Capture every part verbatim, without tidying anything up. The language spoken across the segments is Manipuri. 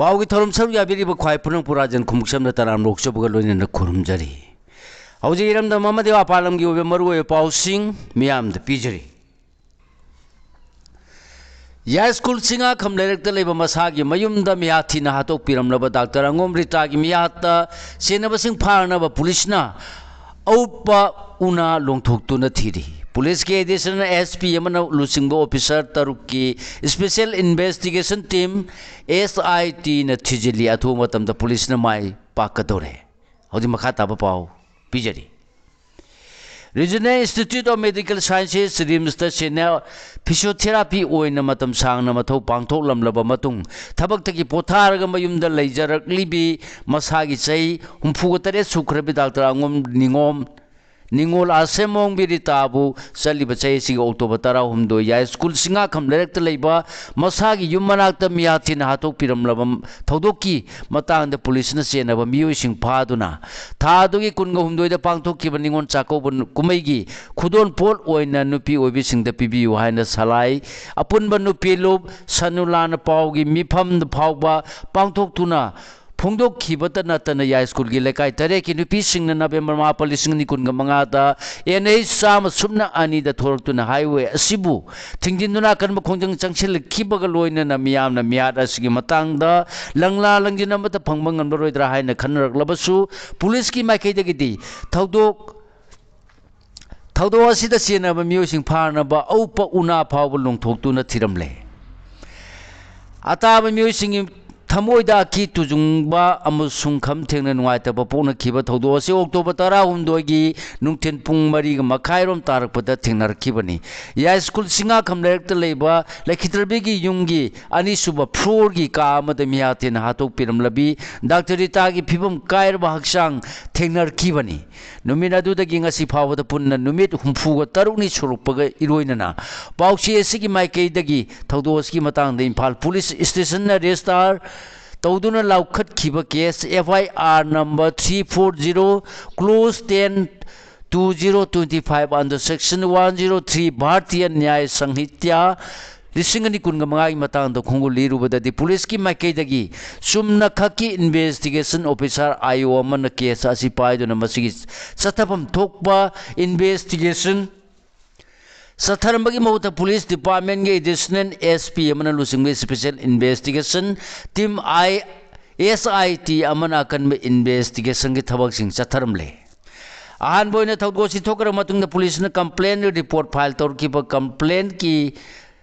ꯑꯧꯒꯤ ꯊꯧꯔꯝ ꯁꯔꯨꯛ ꯌꯥꯕꯤꯔꯤꯕ ꯈ꯭ꯋꯥꯏ ꯄꯨꯅꯪ ꯄꯨꯔꯥꯖꯟ ꯈꯨꯃꯨꯛꯁꯝꯅ ꯇꯔꯥꯝꯅ ꯑꯣꯛꯆꯕꯒ ꯂꯣꯏꯅꯅ ꯈꯨꯔꯨꯝꯖꯔꯤ꯫ ꯍꯧꯖꯤꯛ ꯏꯔꯝꯗꯝ ꯑꯃꯗꯤ ꯃꯄꯥꯟ ꯂꯝꯒꯤ ꯑꯣꯏꯕ ꯃꯔꯨꯑꯣꯏꯕ ꯄꯥꯎꯁꯤꯡ ꯃꯤꯌꯥꯝꯗ ꯄꯤꯖꯔꯤ꯫ ꯌꯥꯏꯁ꯭ꯀꯨꯜ ꯁꯤꯡꯉꯥꯈꯝ ꯂꯩꯔꯛꯇ ꯂꯩꯕ ꯃꯁꯥꯒꯤ ꯃꯌꯨꯝꯗ ꯃꯤꯍꯥꯠ ꯊꯤꯅ ꯍꯥꯠꯇꯣꯛꯄꯤꯔꯝꯂꯕ ꯗꯥꯛꯇꯔ ꯑꯉꯣꯝ ꯔꯤꯇꯥꯒꯤ ꯃꯤꯍꯥꯠꯇ ꯆꯦꯟꯅꯕꯁꯤꯡ ꯐꯥꯅꯅꯕ ꯄꯨꯂꯤꯁꯅ ꯑꯎꯞꯄ ꯎꯅꯥ ꯂꯣꯡꯊꯣꯛꯇꯨꯅ ꯊꯤꯔꯤ꯫ ꯄꯨꯂꯤꯁꯀꯤ ꯑꯦꯗꯤꯁꯅꯦꯜ ꯑꯦꯁ ꯄꯤ ꯑꯃꯅ ꯂꯨꯆꯤꯡꯕ ꯑꯣꯐꯤꯁꯥꯔ ꯇꯔꯨꯛꯀꯤ ꯁ꯭ꯄꯦꯁꯦꯜ ꯏꯟꯚꯦꯁꯇꯤꯒꯦꯁꯟ ꯇꯤꯝ, ꯑꯦꯁ ꯑꯥꯏ ꯇꯤꯅ ꯊꯤꯖꯤꯜꯂꯤ꯫ ꯑꯊꯨꯕ ꯃꯇꯝꯗ ꯄꯨꯂꯤꯁꯅ ꯃꯥꯏ ꯄꯥꯛꯀꯗꯧꯔꯦ꯫ ꯍꯧꯖꯤꯛ ꯃꯈꯥ ꯇꯥꯕ ꯄꯥꯎ ꯄꯤꯖꯔꯤ꯫ Regional institute of medical sciences, ꯔꯤꯝꯁꯇ ꯁꯦꯅꯤꯌꯔ ꯐꯤꯁꯤꯌꯣꯊꯦꯔꯥꯄꯤ ꯑꯣꯏꯅ ꯃꯇꯝ ꯁꯥꯡꯅ ꯃꯊꯧ ꯄꯥꯡꯊꯣꯛꯂꯝꯂꯕ ꯃꯇꯨꯡ, ꯊꯕꯛꯇꯒꯤ ꯄꯣꯊꯥꯔꯒ ꯃꯌꯨꯝꯗ ꯂꯩꯖꯔꯛꯂꯤꯕꯤ ꯃꯁꯥꯒꯤ ꯆꯍꯤ ꯍꯨꯝꯐꯨꯒ ꯇꯔꯦꯠ ꯁꯨꯈ꯭ꯔꯕꯤ ꯗꯥꯛꯇꯔ ꯑꯉꯣꯝ ꯅꯤꯉꯣꯝ, ꯅꯤꯉꯣꯜ ꯑꯥꯁꯦꯝꯃꯣꯡꯕꯤ ꯔꯤꯇꯥꯕꯨ ꯆꯠꯂꯤꯕ ꯆꯍꯤ ꯑꯁꯤꯒꯤ ꯑꯣꯛꯇꯣꯕꯔ ꯇꯔꯥꯍꯨꯝꯗꯣꯏ ꯌꯥꯏꯁ꯭ꯀꯨꯜ ꯁꯤꯡꯉꯥꯈꯝ ꯂꯩꯔꯛꯇ ꯂꯩꯕ ꯃꯁꯥꯒꯤ ꯌꯨꯝ ꯃꯅꯥꯛꯇ ꯃꯤꯍꯥꯠ ꯊꯤꯅ ꯍꯥꯠꯇꯣꯛꯄꯤꯔꯝꯂꯕ ꯊꯧꯗꯣꯛꯀꯤ ꯃꯇꯥꯡꯗ ꯄꯨꯂꯤꯁꯅ ꯆꯦꯟꯅꯕ ꯃꯤꯑꯣꯏꯁꯤꯡ ꯐꯥꯗꯨꯅ ꯊꯥ ꯑꯗꯨꯒꯤ ꯀꯨꯟꯒ ꯍꯨꯝꯗꯣꯏꯗ ꯄꯥꯡꯊꯣꯛꯈꯤꯕ ꯅꯤꯉꯣꯜ ꯆꯥꯛꯀꯧꯕ ꯀꯨꯝꯍꯩꯒꯤ ꯈꯨꯗꯣꯜꯄꯣꯠ ꯑꯣꯏꯅ ꯅꯨꯄꯤ ꯑꯣꯏꯕꯤꯁꯤꯡꯗ ꯄꯤꯕꯤꯌꯨ ꯍꯥꯏꯅ ꯁꯂꯥꯏ ꯑꯄꯨꯟꯕ ꯅꯨꯄꯤ ꯂꯨꯞ ꯁꯅꯨꯂꯥꯅ ꯄꯥꯎꯒꯤ ꯃꯤꯐꯝꯗ ꯐꯥꯎꯕ ꯄꯥꯡꯊꯣꯛꯇꯨꯅ ꯐꯣꯡꯗꯣꯛꯈꯤꯕꯇ ꯅꯠꯇꯅ ꯌꯥꯏꯁ꯭ꯀꯨꯜꯒꯤ ꯂꯩꯀꯥꯏ ꯇꯔꯦꯠꯀꯤ ꯅꯨꯄꯤꯁꯤꯡꯅ ꯅꯕꯦꯝꯕꯔ ꯃꯥꯄꯟ, ꯂꯤꯁꯤꯡ ꯑꯅꯤ ꯀꯨꯟꯒ ꯃꯉꯥꯗ ꯑꯦꯟ ꯑꯩꯆ ꯆꯥꯝꯃ ꯁꯨꯞꯅ ꯑꯅꯤꯗ ꯊꯣꯔꯛꯇꯨꯅ ꯍꯥꯏꯋꯦ ꯑꯁꯤꯕꯨ ꯊꯤꯡꯖꯤꯟꯗꯨꯅ ꯑꯀꯟꯕ ꯈꯣꯡꯖꯪ ꯆꯪꯁꯤꯜꯂꯛꯈꯤꯕꯒ ꯂꯣꯏꯅꯅ ꯃꯤꯌꯥꯝꯅ ꯃꯤꯍꯥꯠ ꯑꯁꯤꯒꯤ ꯃꯇꯥꯡꯗ ꯂꯪꯂꯥ ꯂꯪꯖꯤꯟ ꯑꯃꯠꯇ ꯐꯪꯕ ꯉꯝꯂꯔꯣꯏꯗ꯭ꯔꯥ ꯍꯥꯏꯅ ꯈꯟꯅꯔꯛꯂꯕꯁꯨ, ꯄꯨꯂꯤꯁꯀꯤ ꯃꯥꯏꯀꯩꯗꯒꯤꯗꯤ ꯊꯧꯗꯣꯛ ꯊꯧꯗꯣꯛ ꯑꯁꯤꯗ ꯆꯦꯟꯅꯕ ꯃꯤꯑꯣꯏꯁꯤꯡ ꯐꯥꯅꯕ ꯑꯎꯞꯄ ꯎꯅꯥ ꯐꯥꯎꯕ ꯂꯣꯡꯊꯣꯛꯇꯨꯅ ꯊꯤꯔꯝꯂꯦ꯫ ꯑꯇꯥꯕ ꯃꯤꯑꯣꯏꯁꯤꯡꯒꯤ ꯊꯃꯣꯏꯗ ꯑꯀꯤ ꯇꯨꯖꯨꯡꯕ ꯑꯃꯁꯨꯡ ꯈꯝ ꯊꯦꯡꯅ ꯅꯨꯡꯉꯥꯏꯇꯕ ꯄꯣꯛꯅꯈꯤꯕ ꯊꯧꯗꯣꯛ ꯑꯁꯤ ꯑꯣꯛꯇꯣꯕꯔ ꯇꯔꯥꯍꯨꯝꯗꯣꯏꯒꯤ ꯅꯨꯡꯊꯤꯜ ꯄꯨꯡ ꯃꯔꯤꯒ ꯃꯈꯥꯏꯔꯣꯝ ꯇꯥꯔꯛꯄꯗ ꯊꯦꯡꯅꯔꯛꯈꯤꯕꯅꯤ꯫ ꯌꯥꯏꯁ꯭ꯀꯨꯜ ꯁꯤꯡꯉꯥꯈꯝ ꯂꯩꯔꯛꯇ ꯂꯩꯕ ꯂꯩꯈꯤꯗ꯭ꯔꯕꯤꯒꯤ ꯌꯨꯝꯒꯤ ꯑꯅꯤꯁꯨꯕ ꯐ꯭ꯂꯣꯔꯒꯤ ꯀꯥ ꯑꯃꯗ ꯃꯤꯍꯥꯠ ꯊꯤꯅ ꯍꯥꯠꯇꯣꯛꯄꯤꯔꯝꯂꯕꯤ ꯗꯥꯛꯇꯔ ꯔꯤꯇꯥꯒꯤ ꯐꯤꯕꯝ ꯀꯥꯏꯔꯕ ꯍꯛꯆꯥꯡ ꯊꯦꯡꯅꯔꯛꯈꯤꯕꯅꯤ꯫ ꯅꯨꯃꯤꯠ ꯑꯗꯨꯗꯒꯤ ꯉꯁꯤ ꯐꯥꯎꯕꯗ ꯄꯨꯟꯅ ꯅꯨꯃꯤꯠ ꯍꯨꯝꯐꯨꯒ ꯇꯔꯨꯛꯅꯤ ꯁꯨꯔꯛꯄꯒ ꯏꯔꯣꯏꯅꯅ ꯄꯥꯎꯆꯦ ꯑꯁꯤꯒꯤ ꯃꯥꯏꯀꯩꯗꯒꯤ ꯊꯧꯗꯣꯛ ꯑꯁꯤꯒꯤ ꯃꯇꯥꯡꯗ ꯏꯝꯐꯥꯜ ꯄꯨꯂꯤꯁ ꯁ꯭ꯇꯦꯁꯟꯅ ꯔꯦꯖꯤꯁꯇꯥꯔ ꯇꯧꯗꯨꯅ ꯂꯧꯈꯠꯈꯤꯕ case, F I R number three four zero, clause ten, two zero twenty five under section one zero three Bharatiya Nyaya Sanhita ꯂꯤꯁꯤꯡ ꯑꯅꯤ ꯀꯨꯟꯒ ꯃꯉꯥꯒꯤ ꯃꯇꯥꯡꯗ ꯈꯣꯡꯒꯨꯜ ꯂꯤꯔꯨꯕꯗꯗꯤ, ꯄꯨꯂꯤꯁꯀꯤ ꯃꯥꯏꯀꯩꯗꯒꯤ ꯆꯨꯝꯅ ꯈꯛꯀꯤ ꯏꯟꯚꯦꯁꯇꯤꯒꯦꯁꯟ ꯑꯣꯐꯤꯁꯥꯔ, ꯑꯥꯏ ꯑꯣ, ꯑꯃꯅ ꯀꯦꯁ ꯑꯁꯤ ꯄꯥꯏꯗꯨꯅ ꯃꯁꯤꯒꯤ ꯆꯠꯊꯐꯝ ꯊꯣꯛꯄ ꯏꯟꯚꯦꯁꯇꯤꯒꯦꯁꯟ ꯆꯠꯊꯔꯝꯕꯒꯤ ꯃꯍꯨꯠꯇ ꯄꯨꯂꯤꯁ ꯗꯤꯄꯥꯔꯠꯃꯦꯟꯒꯤ ꯑꯦꯗꯤꯁꯅꯦꯜ ꯑꯦꯁ ꯄꯤ ꯑꯃꯅ ꯂꯨꯆꯤꯡꯕ ꯏꯁꯄꯤꯁꯦꯜ ꯏꯟꯚꯦꯁꯇꯤꯒꯦꯁꯟ ꯇꯤꯝ, ꯑꯥꯏ ꯑꯦꯁ ꯑꯥꯏ ꯇꯤ ꯑꯃꯅ ꯑꯀꯟꯕ ꯏꯟꯚꯦꯁꯇꯤꯒꯦꯁꯟꯒꯤ ꯊꯕꯛꯁꯤꯡ ꯆꯠꯊꯔꯝꯂꯦ꯫ ꯑꯍꯥꯟꯕ ꯑꯣꯏꯅ ꯊꯧꯗꯣꯛ ꯑꯁꯤ ꯊꯣꯛꯈ꯭ꯔ ꯃꯇꯨꯡꯗ ꯄꯨꯂꯤꯁꯅ ꯀꯝꯄ꯭ꯂꯦꯟ ꯔꯤꯄꯣꯔꯠ ꯐꯥꯏꯜ ꯇꯧꯔꯛꯈꯤꯕ ꯀꯝꯄ꯭ꯂꯦꯟꯀꯤ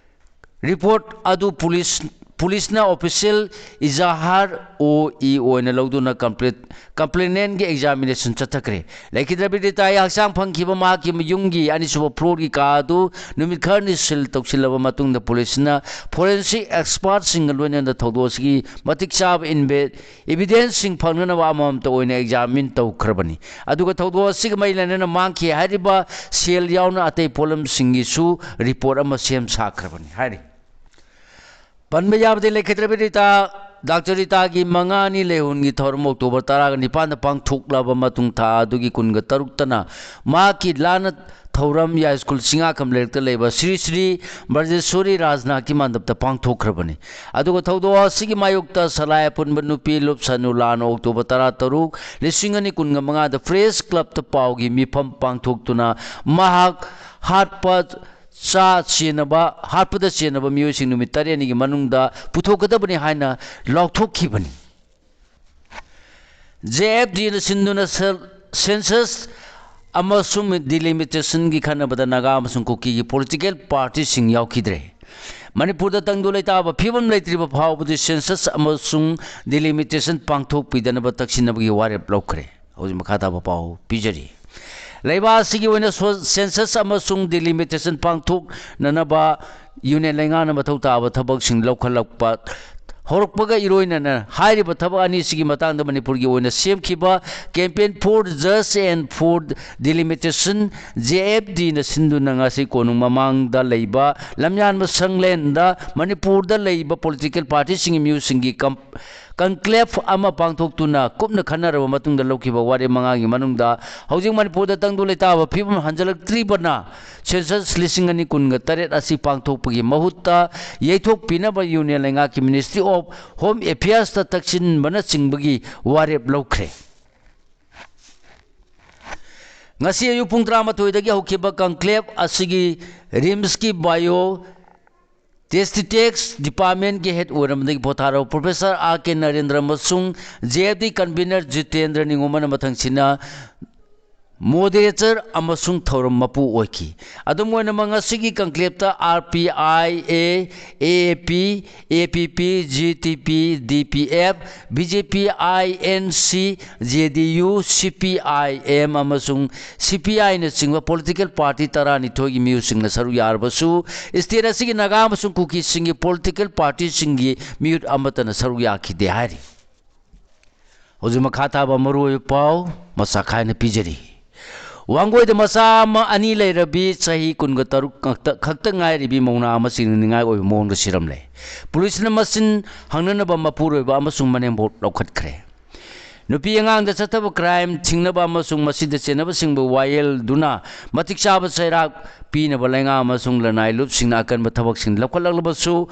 ꯔꯤꯄꯣꯔꯠ ꯑꯗꯨ ꯄꯨꯂꯤꯁ, ꯄꯨꯂꯤꯁꯅ ꯑꯣꯐꯤꯁꯤꯌꯦꯜ ꯏꯖꯥꯍꯥꯔ, ꯑꯣ ꯏ, ꯑꯣꯏꯅ ꯂꯧꯗꯨꯅ ꯀꯝꯄ꯭ꯂꯦꯟ, ꯀꯝꯄ꯭ꯂꯦꯅꯦꯟꯒꯤ ꯑꯦꯛꯖꯥꯃꯤꯅꯦꯁꯟ ꯆꯠꯊꯈ꯭ꯔꯦ꯫ ꯂꯩꯈꯤꯗ꯭ꯔꯕꯤ ꯔꯤꯇꯥꯒꯤ ꯍꯛꯆꯥꯡ ꯐꯪꯈꯤꯕ ꯃꯍꯥꯛꯀꯤ ꯌꯨꯝꯒꯤ ꯑꯅꯤꯁꯨꯕ ꯐ꯭ꯂꯣꯔꯒꯤ ꯀꯥ ꯑꯗꯨ ꯅꯨꯃꯤꯠ ꯈꯔꯅꯤ ꯁꯤꯜ ꯇꯧꯁꯤꯜꯂꯕ ꯃꯇꯨꯡꯗ ꯄꯨꯂꯤꯁꯅ ꯐꯣꯔꯦꯟꯁꯤꯛ ꯑꯦꯛꯁꯄꯥꯔꯠꯁꯤꯡꯒ ꯂꯣꯏꯅꯅ ꯊꯧꯗꯣꯛ ꯑꯁꯤꯒꯤ ꯃꯇꯤꯛ ꯆꯥꯕ ꯏꯟꯚꯦ-, ꯏꯚꯤꯗꯦꯟꯁꯁꯤꯡ ꯐꯪꯅꯅꯕ ꯑꯃꯃꯝꯇ ꯑꯣꯏꯅ ꯑꯦꯛꯖꯥꯃꯤꯟ ꯇꯧꯈ꯭ꯔꯕꯅꯤ꯫ ꯑꯗꯨꯒ ꯊꯧꯗꯣꯛ ꯑꯁꯤꯒ ꯃꯔꯤ ꯂꯩꯅꯅ ꯃꯥꯡꯈꯤ ꯍꯥꯏꯔꯤꯕ ꯁꯦꯜ ꯌꯥꯎꯅ ꯑꯇꯩ ꯄꯣꯠꯂꯝꯁꯤꯡꯒꯤꯁꯨ ꯔꯤꯄꯣꯔꯠ ꯑꯃ ꯁꯦꯝ ꯁꯥꯈ꯭ꯔꯕꯅꯤ ꯍꯥꯏꯔꯤ꯫ ꯄꯟꯕ ꯌꯥꯕꯗꯤ ꯂꯩꯈꯤꯗ꯭ꯔꯕꯤ ꯔꯤꯇꯥ, ꯗꯥꯛꯇꯔ ꯔꯤꯇꯥꯒꯤ ꯃꯉꯥꯅꯤ ꯂꯩꯍꯣꯟꯒꯤ ꯊꯧꯔꯝ ꯑꯣꯛꯇꯣꯕꯔ ꯇꯔꯥꯒ ꯅꯤꯄꯥꯟꯗ ꯄꯥꯡꯊꯣꯛꯂꯕ ꯃꯇꯨꯡ ꯊꯥ ꯑꯗꯨꯒꯤ ꯀꯨꯟꯒ ꯇꯔꯨꯛꯇꯅ ꯃꯍꯥꯛꯀꯤ ꯂꯥꯟꯅ ꯊꯧꯔꯝ ꯌꯥꯏꯁ꯭ꯀꯨꯜ ꯆꯤꯡꯉꯥꯈꯝ ꯂꯩꯔꯛꯇ ꯂꯩꯕ ꯁ꯭ꯔꯤ ꯁ꯭ꯔꯤ ꯕ꯭ꯔꯖꯦꯁ꯭ꯋꯔꯤ ꯔꯥꯖꯅꯥꯊꯀꯤ ꯃꯟꯗꯞꯇ ꯄꯥꯡꯊꯣꯛꯈ꯭ꯔꯕꯅꯤ꯫ ꯑꯗꯨꯒ ꯊꯧꯗꯣꯛ ꯑꯁꯤꯒꯤ ꯃꯥꯌꯣꯛꯇ ꯁꯂꯥꯏ ꯑꯄꯨꯟꯕ ꯅꯨꯄꯤ ꯂꯨꯞ ꯁꯅꯨꯂꯥꯅ ꯑꯣꯛꯇꯣꯕꯔ ꯇꯔꯥꯇꯔꯨꯛ, ꯂꯤꯁꯤꯡ ꯑꯅꯤ ꯀꯨꯟꯒ ꯃꯉꯥꯗ ꯄ꯭ꯔꯦꯁ ꯀ꯭ꯂꯕꯇ ꯄꯥꯎꯒꯤ ꯃꯤꯐꯝ ꯄꯥꯡꯊꯣꯛꯇꯨꯅ ꯃꯍꯥꯛ ꯍꯥꯠꯄ ꯆꯥ ꯆꯦꯟꯅꯕ, ꯍꯥꯠꯄꯗ ꯆꯦꯟꯅꯕ ꯃꯤꯑꯣꯏꯁꯤꯡ ꯅꯨꯃꯤꯠ ꯇꯔꯦꯠꯅꯤꯒꯤ ꯃꯅꯨꯡꯗ ꯄꯨꯊꯣꯛꯀꯗꯕꯅꯤ ꯍꯥꯏꯅ ꯂꯥꯎꯊꯣꯛꯈꯤꯕꯅꯤ꯫ ꯖꯦ ꯑꯦꯐ ꯗꯤꯅ ꯁꯤꯟꯗꯨꯅ ꯁꯦꯜ-, ꯁꯦꯟꯁꯁ ꯑꯃꯁꯨꯡ ꯗꯤꯂꯤꯃꯤꯇꯦꯁꯟꯒꯤ ꯈꯟꯅꯕꯗ ꯅꯥꯒꯥ ꯑꯃꯁꯨꯡ ꯀꯨꯀꯤꯒꯤ ꯄꯣꯂꯤꯇꯤꯀꯦꯜ ꯄꯥꯔꯇꯤꯁꯤꯡ ꯌꯥꯎꯈꯤꯗ꯭ꯔꯦ꯫ ꯃꯅꯤꯄꯨꯔꯗ ꯇꯪꯗꯨ ꯂꯩꯇꯥꯕ ꯐꯤꯕꯝ ꯂꯩꯇ꯭ꯔꯤꯕ ꯐꯥꯎꯕꯗꯤ ꯁꯦꯟꯁꯁ ꯑꯃꯁꯨꯡ ꯗꯤꯂꯤꯃꯤꯇꯦꯁꯟ ꯄꯥꯡꯊꯣꯛꯄꯤꯗꯅꯕ ꯇꯛꯁꯤꯟꯅꯕꯒꯤ ꯋꯥꯔꯦꯞ ꯂꯧꯈ꯭ꯔꯦ꯫ ꯍꯧꯖꯤꯛ ꯃꯈꯥ ꯇꯥꯕ ꯄꯥꯎ ꯄꯤꯖꯔꯤ꯫ ꯂꯩꯕꯥꯛ ꯑꯁꯤꯒꯤ ꯑꯣꯏꯅ ꯁꯣ-, ꯁꯦꯟꯁꯁ ꯑꯃꯁꯨꯡ ꯗꯤꯂꯤꯃꯤꯇꯦꯁꯟ ꯄꯥꯡꯊꯣꯛꯅꯅꯕ ꯌꯨꯅꯤꯌꯟ ꯂꯩꯉꯥꯛꯅ ꯃꯊꯧ ꯇꯥꯕ ꯊꯕꯛꯁꯤꯡ ꯂꯧꯈꯠꯂꯛꯄ ꯍꯧꯔꯛꯄꯒ ꯏꯔꯣꯏꯅꯅ ꯍꯥꯏꯔꯤꯕ ꯊꯕꯛ ꯑꯅꯤꯁꯤꯒꯤ ꯃꯇꯥꯡꯗ ꯃꯅꯤꯄꯨꯔꯒꯤ ꯑꯣꯏꯅ ꯁꯦꯝꯈꯤꯕ Campaign for Justice and for Delimitation, J F ꯗꯤꯅ ꯁꯤꯟꯗꯨꯅ ꯉꯁꯤ ꯀꯣꯅꯨꯡ ꯃꯃꯥꯡꯗ ꯂꯩꯕ ꯂꯝꯌꯥꯟꯕ ꯁꯪꯂꯦꯟꯗ ꯃꯅꯤꯄꯨꯔꯗ ꯂꯩꯕ ꯄꯣꯂꯤꯇꯤꯀꯦꯜ ꯄꯥꯔꯇꯤꯁꯤꯡꯒꯤ ꯃꯤꯑꯣꯏꯁꯤꯡꯒꯤ ꯀꯝ-, conclave ꯑꯃ ꯄꯥꯡꯊꯣꯛꯇꯨꯅ ꯀꯨꯞꯅ ꯈꯟꯅꯔꯕ ꯃꯇꯨꯡꯗ ꯂꯧꯈꯤꯕ ꯋꯥꯔꯦꯞ ꯃꯉꯥꯒꯤ ꯃꯅꯨꯡꯗ ꯍꯧꯖꯤꯛ ꯃꯅꯤꯄꯨꯔꯗ ꯇꯪꯗꯨ ꯂꯩꯇꯥꯕ ꯐꯤꯕꯝ ꯍꯟꯖꯤꯜꯂꯛꯇ꯭ꯔꯤꯕꯅ census ꯂꯤꯁꯤꯡ ꯑꯅꯤ ꯀꯨꯟꯒ ꯇꯔꯦꯠ ꯑꯁꯤ ꯄꯥꯡꯊꯣꯛꯄꯒꯤ ꯃꯍꯨꯠꯇ ꯌꯩꯊꯣꯛꯄꯤꯅꯕ Union ꯂꯩꯉꯥꯛꯀꯤ Ministry of Home Affairsꯇ ꯇꯛꯁꯤꯟꯕꯅꯆꯤꯡꯕꯒꯤ ꯋꯥꯔꯦꯞ ꯂꯧꯈ꯭ꯔꯦ꯫ ꯉꯁꯤ ꯑꯌꯨꯛ ꯄꯨꯡ ꯇꯔꯥꯃꯥꯊꯣꯏꯗꯒꯤ ꯍꯧꯈꯤꯕ conclave ꯑꯁꯤꯒꯤ RIMSꯀꯤ Bio Statistics Departmentꯀꯤ head ꯑꯣꯏꯔꯝꯕꯗꯒꯤ ꯄꯣꯊꯥꯔꯕ Professor R K ꯅꯔꯦꯟꯗ꯭ꯔ ꯑꯃꯁꯨꯡ JFD convener ꯖꯤꯇꯦꯟꯗ꯭ꯔ ꯅꯤꯉꯣꯝꯕꯅ ꯃꯊꯪꯁꯤꯅ moderator ꯑꯃꯁꯨꯡ ꯊꯧꯔꯝ ꯃꯄꯨ ꯑꯣꯏꯈꯤ꯫ ꯑꯗꯨꯝ ꯑꯣꯏꯅꯃꯛ, ꯉꯁꯤꯒꯤ conclaveꯇ RPIA, AAP, APP, GTP, DPF, BJP, INC, JDU, CPIM ꯑꯃꯁꯨꯡ CPIꯅꯆꯤꯡꯕ political party ꯇꯔꯥꯅꯤꯊꯣꯏꯒꯤ ꯃꯤꯍꯨꯠꯁꯤꯡꯅ ꯁꯔꯨꯛ ꯌꯥꯔꯕꯁꯨ, state ꯑꯁꯤꯒꯤ ꯅꯥꯒꯥ ꯑꯃꯁꯨꯡ ꯀꯨꯀꯤꯁꯤꯡꯒꯤ political partyꯁꯤꯡꯒꯤ ꯃꯤꯍꯨꯠ ꯑꯃꯠꯇꯅ ꯁꯔꯨꯛ ꯌꯥꯈꯤꯗꯦ ꯍꯥꯏꯔꯤ꯫ ꯍꯧꯖꯤꯛ ꯃꯈꯥ ꯇꯥꯕ ꯃꯔꯨꯑꯣꯏꯕ ꯄꯥꯎ ꯃꯁꯥ ꯈꯥꯏꯅ ꯄꯤꯖꯔꯤ꯫ ꯋꯥꯡꯒꯣꯏꯗ ꯃꯆꯥ ꯑꯃ ꯑꯅꯤ ꯂꯩꯔꯕꯤ ꯆꯍꯤ ꯀꯨꯟꯒ ꯇꯔꯨꯛ ꯈꯛꯇ, ꯈꯛꯇ ꯉꯥꯏꯔꯤꯕꯤ ꯃꯧꯅꯥ ꯑꯃ ꯆꯤꯡꯅꯅꯤꯡꯉꯥꯏ ꯑꯣꯏꯕ ꯃꯑꯣꯡꯗ ꯁꯤꯔꯝꯂꯦ꯫ ꯄꯨꯂꯤꯁꯅ ꯃꯆꯤꯟ ꯍꯪꯅꯅꯕ ꯃꯄꯨꯔꯣꯏꯕ ꯑꯃꯁꯨꯡ ꯃꯅꯦꯝꯕꯣꯛ ꯂꯧꯈꯠꯈ꯭ꯔꯦ꯫ ꯅꯨꯄꯤ ꯑꯉꯥꯡꯗ ꯆꯠꯊꯕ crime ꯊꯤꯡꯅꯕ ꯑꯃꯁꯨꯡ ꯃꯁꯤꯗ ꯆꯦꯟꯅꯕꯁꯤꯡꯕꯨ ꯋꯥꯌꯦꯜꯗꯨꯅ ꯃꯇꯤꯛ ꯆꯥꯕ ꯆꯩꯔꯥꯛ ꯄꯤꯅꯕ ꯂꯩꯉꯥꯛ ꯑꯃꯁꯨꯡ ꯂꯅꯥꯏ ꯂꯨꯞꯁꯤꯡꯅ ꯑꯀꯟꯕ ꯊꯕꯛꯁꯤꯡ ꯂꯧꯈꯠꯂꯛꯂꯕꯁꯨ,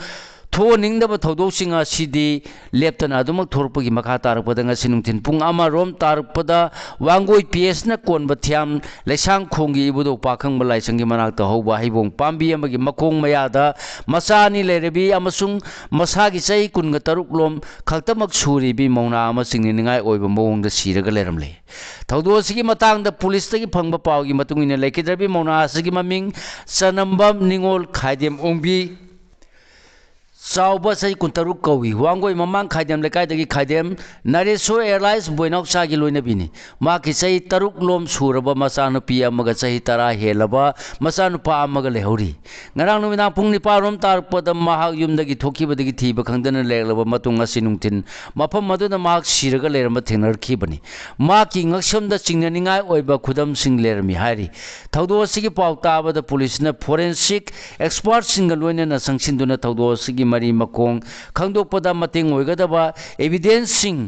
ꯊꯣꯛꯍꯟꯅꯤꯡꯗꯕ ꯊꯧꯗꯣꯛꯁꯤꯡ ꯑꯁꯤꯗꯤ ꯂꯦꯞꯇꯅ ꯑꯗꯨꯃꯛ ꯊꯣꯔꯛꯄꯒꯤ ꯃꯈꯥ ꯇꯥꯔꯛꯄꯗ ꯉꯁꯤ ꯅꯨꯡꯊꯤꯜ ꯄꯨꯡ ꯑꯃ ꯔꯣꯝ ꯇꯥꯔꯛꯄꯗ ꯋꯥꯡꯒꯣꯏ PSꯅ ꯀꯣꯟꯕ ꯊꯤꯌꯥꯝ ꯂꯩꯁꯥꯡꯈꯣꯡꯒꯤ ꯏꯕꯨꯙꯧ ꯄꯥꯈꯪꯕ ꯂꯥꯏꯁꯪꯒꯤ ꯃꯅꯥꯛꯇ ꯍꯧꯕ ꯍꯩꯕꯣꯡ ꯄꯥꯝꯕꯤ ꯑꯃꯒꯤ ꯃꯈꯣꯡ ꯃꯌꯥꯗ ꯃꯆꯥ ꯑꯅꯤ ꯂꯩꯔꯕꯤ ꯑꯃꯁꯨꯡ ꯃꯁꯥꯒꯤ ꯆꯍꯤ ꯀꯨꯟꯒ ꯇꯔꯨꯛ ꯂꯣꯝ ꯈꯛꯇꯃꯛ ꯁꯨꯔꯤꯕꯤ ꯃꯧꯅꯥ ꯑꯃ ꯆꯤꯡꯅꯅꯤꯡꯉꯥꯏ ꯑꯣꯏꯕ ꯃꯑꯣꯡꯗ ꯁꯤꯔꯒ ꯂꯩꯔꯝꯂꯦ꯫ ꯊꯧꯗꯣꯛ ꯑꯁꯤꯒꯤ ꯃꯇꯥꯡꯗ ꯄꯨꯂꯤꯁꯇꯒꯤ ꯐꯪꯕ ꯄꯥꯎꯒꯤ ꯃꯇꯨꯡ ꯏꯟꯅ, ꯂꯩꯈꯤꯗ꯭ꯔꯕꯤ ꯃꯧꯅꯥ ꯑꯁꯤꯒꯤ ꯃꯃꯤꯡ ꯆꯅꯝꯕꯝ ꯅꯤꯉꯣꯜ ꯈꯥꯏꯗꯦꯝ ꯑꯣꯡꯕꯤ ꯆꯥꯎꯕ, ꯆꯍꯤ ꯀꯨꯟꯇꯔꯨꯛ ꯀꯧꯏ꯫ ꯋꯥꯡꯒꯣꯏ ꯃꯃꯥꯡ ꯈꯥꯏꯗꯦꯝ ꯂꯩꯀꯥꯏꯗꯒꯤ ꯈꯥꯏꯗꯦꯝ ꯅꯔꯦꯁꯣꯔ alias ꯕꯣꯏꯅꯥꯎꯆꯥꯒꯤ ꯂꯣꯏꯅꯕꯤꯅꯤ꯫ ꯃꯍꯥꯛꯀꯤ ꯆꯍꯤ ꯇꯔꯨꯛ ꯂꯣꯝ ꯁꯨꯔꯕ ꯃꯆꯥꯅꯨꯄꯤ ꯑꯃꯒ ꯆꯍꯤ ꯇꯔꯥ ꯍꯦꯜꯂꯕ ꯃꯆꯥꯅꯨꯄꯥ ꯑꯃꯒ ꯂꯩꯍꯧꯔꯤ꯫ ꯉꯔꯥꯡ ꯅꯨꯃꯤꯗꯥꯡ ꯄꯨꯡ ꯅꯤꯄꯥꯟ ꯔꯣꯝ ꯇꯥꯔꯛꯄꯗ ꯃꯍꯥꯛ ꯌꯨꯝꯗꯒꯤ ꯊꯣꯛꯈꯤꯕꯗꯒꯤ ꯊꯤꯕ ꯈꯪꯗꯅ ꯂꯩꯔꯛꯂꯕ ꯃꯇꯨꯡ, ꯉꯁꯤ ꯅꯨꯡꯊꯤꯜ ꯃꯐꯝ ꯑꯗꯨꯗ ꯃꯍꯥꯛ ꯁꯤꯔꯒ ꯂꯩꯔꯝꯕ ꯊꯦꯡꯅꯔꯛꯈꯤꯕꯅꯤ꯫ ꯃꯍꯥꯛꯀꯤ ꯉꯛꯁꯝꯗ ꯆꯤꯡꯅꯅꯤꯡꯉꯥꯏ ꯑꯣꯏꯕ ꯈꯨꯗꯝꯁꯤꯡ ꯂꯩꯔꯝꯃꯤ ꯍꯥꯏꯔꯤ꯫ ꯊꯧꯗꯣꯛ ꯑꯁꯤꯒꯤ ꯄꯥꯎ ꯇꯥꯕꯗ ꯄꯨꯂꯤꯁꯅ forensic expertꯁꯤꯡꯒ ꯂꯣꯏꯅꯅ ꯆꯪꯁꯤꯟꯗꯨꯅ ꯊꯧꯗꯣꯛ ꯑꯁꯤꯒꯤ ꯃꯔꯤ ꯃꯈꯣꯡ ꯈꯪꯗꯣꯛꯄꯗ ꯃꯇꯦꯡ ꯑꯣꯏꯒꯗꯕ evidence ꯁꯤꯡ